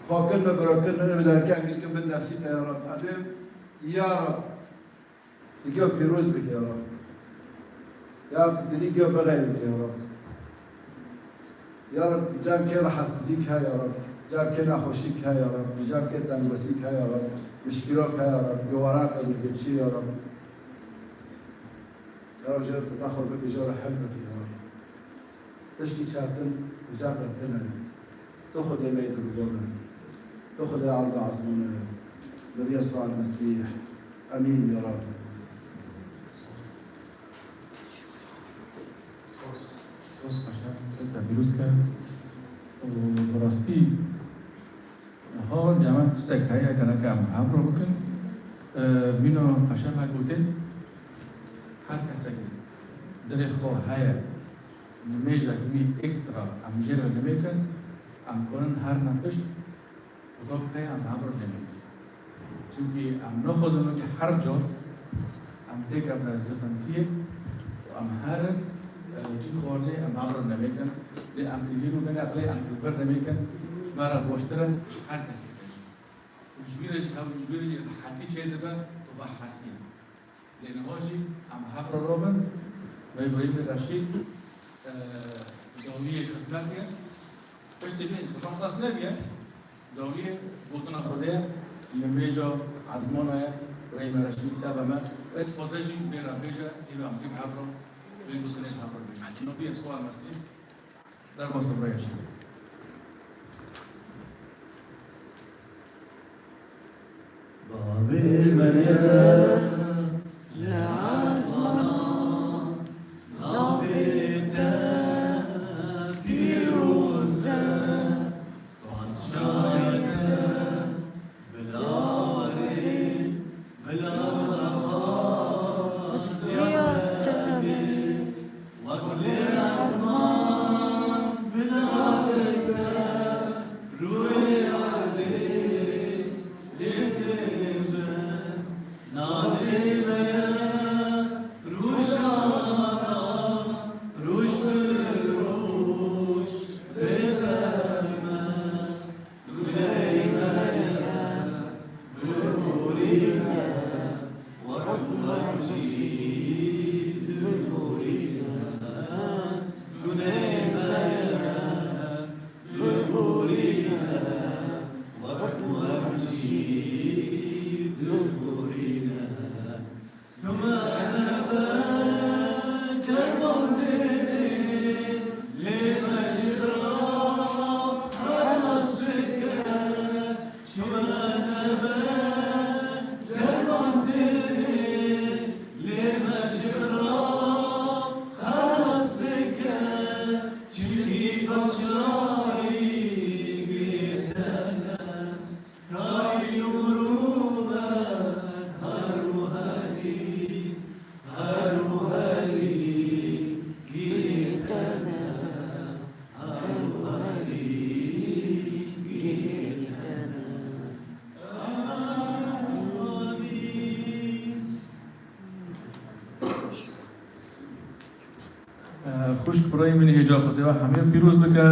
Xwe kir min, biro kir min, bi derkê em dikin bin destî te, ya Rab. Em ê, ya Rab, di gel pîroz bike, ya Rab. Ya Rab, dilî gel bixeyr bike, ya Rab. Ya Rab, cem kê rehetsizîk he, ya Rab. Cem kê nexweşîk he, ya Rab. Cem kê tengwesîk he, ya Rab. Mişkîlok he, ya Rab. Gowaraq e, li geçî, ya Rab. Ya Rab, jê re tu nexwe bike, jê re hil bike, ya Rab. Tiştî çetin li cem te tune. Tu Xwedê me yê dirûdon e. Tu Xwedê erd û ezmûn e. Bi rêya Yesûa Mesîh. Emîn ya Rab. Spas, spas paşa, te pîroz ke. Û bi rastî, niha cemaet tiştek heye, gerek em hev re bikin. E, mîna paşa me gotin, her kesek dilê xwe heye, nimêjek wî ekstra em jê re nimêkin, em konin her ne pişt, û da heye em hev re nimêkin. Çimkî em naxwazin wekî her car em têkevine zifintiyê û Em herin, e, cî xortê em hev re nemêkin. Lê em li vîr û vê nexlê em li vir nemêkin. Me re boştir e, her kes dibêje. Û ji vî re jî hev, ji vî re jî rehetî çêdibe û vehesî. Lê niha jî em hev re robin. Me Îbrahîmê Reşîd, e, dawiyê xizmetê ye. Piştî vê xizmet rast nebiye. Dawiyê gotina Xwedê ye, min bêja ezmana ye, rey me re şî, teva me. Wê dixwaze jî vê re bêje, îro em dî hev re, vê gotinê hev re bêjin. Nobî Yesûa Mesîh, derbas bi rêya şî. Bavê me ye li ezmanan, navê te pîroz e. Padşahê te bila warê, bila xaziya te be. Wek lê ezman bila ser rûyê erdê lê têje. Navê me ye rojana, roj bi roj bêxeme. Gunehê me ye, bibûrîne, wek wek jî bibûrîne. Gunehê me ye, bibûrîne, wek wek jî bibûrîne. Tu me nebe ceribandinê, lê me ji xirab xelas bike. Tu me nebe ceribandinê, lê me ji xirab xelas bike. Çimkî padşahî gê te ne. Karî nûrû me her û herî, her û herî gihîtene, her û herî gihîtene. Amîn. Xwişk birayê min hêca Xwedê we hemî pîroz dike.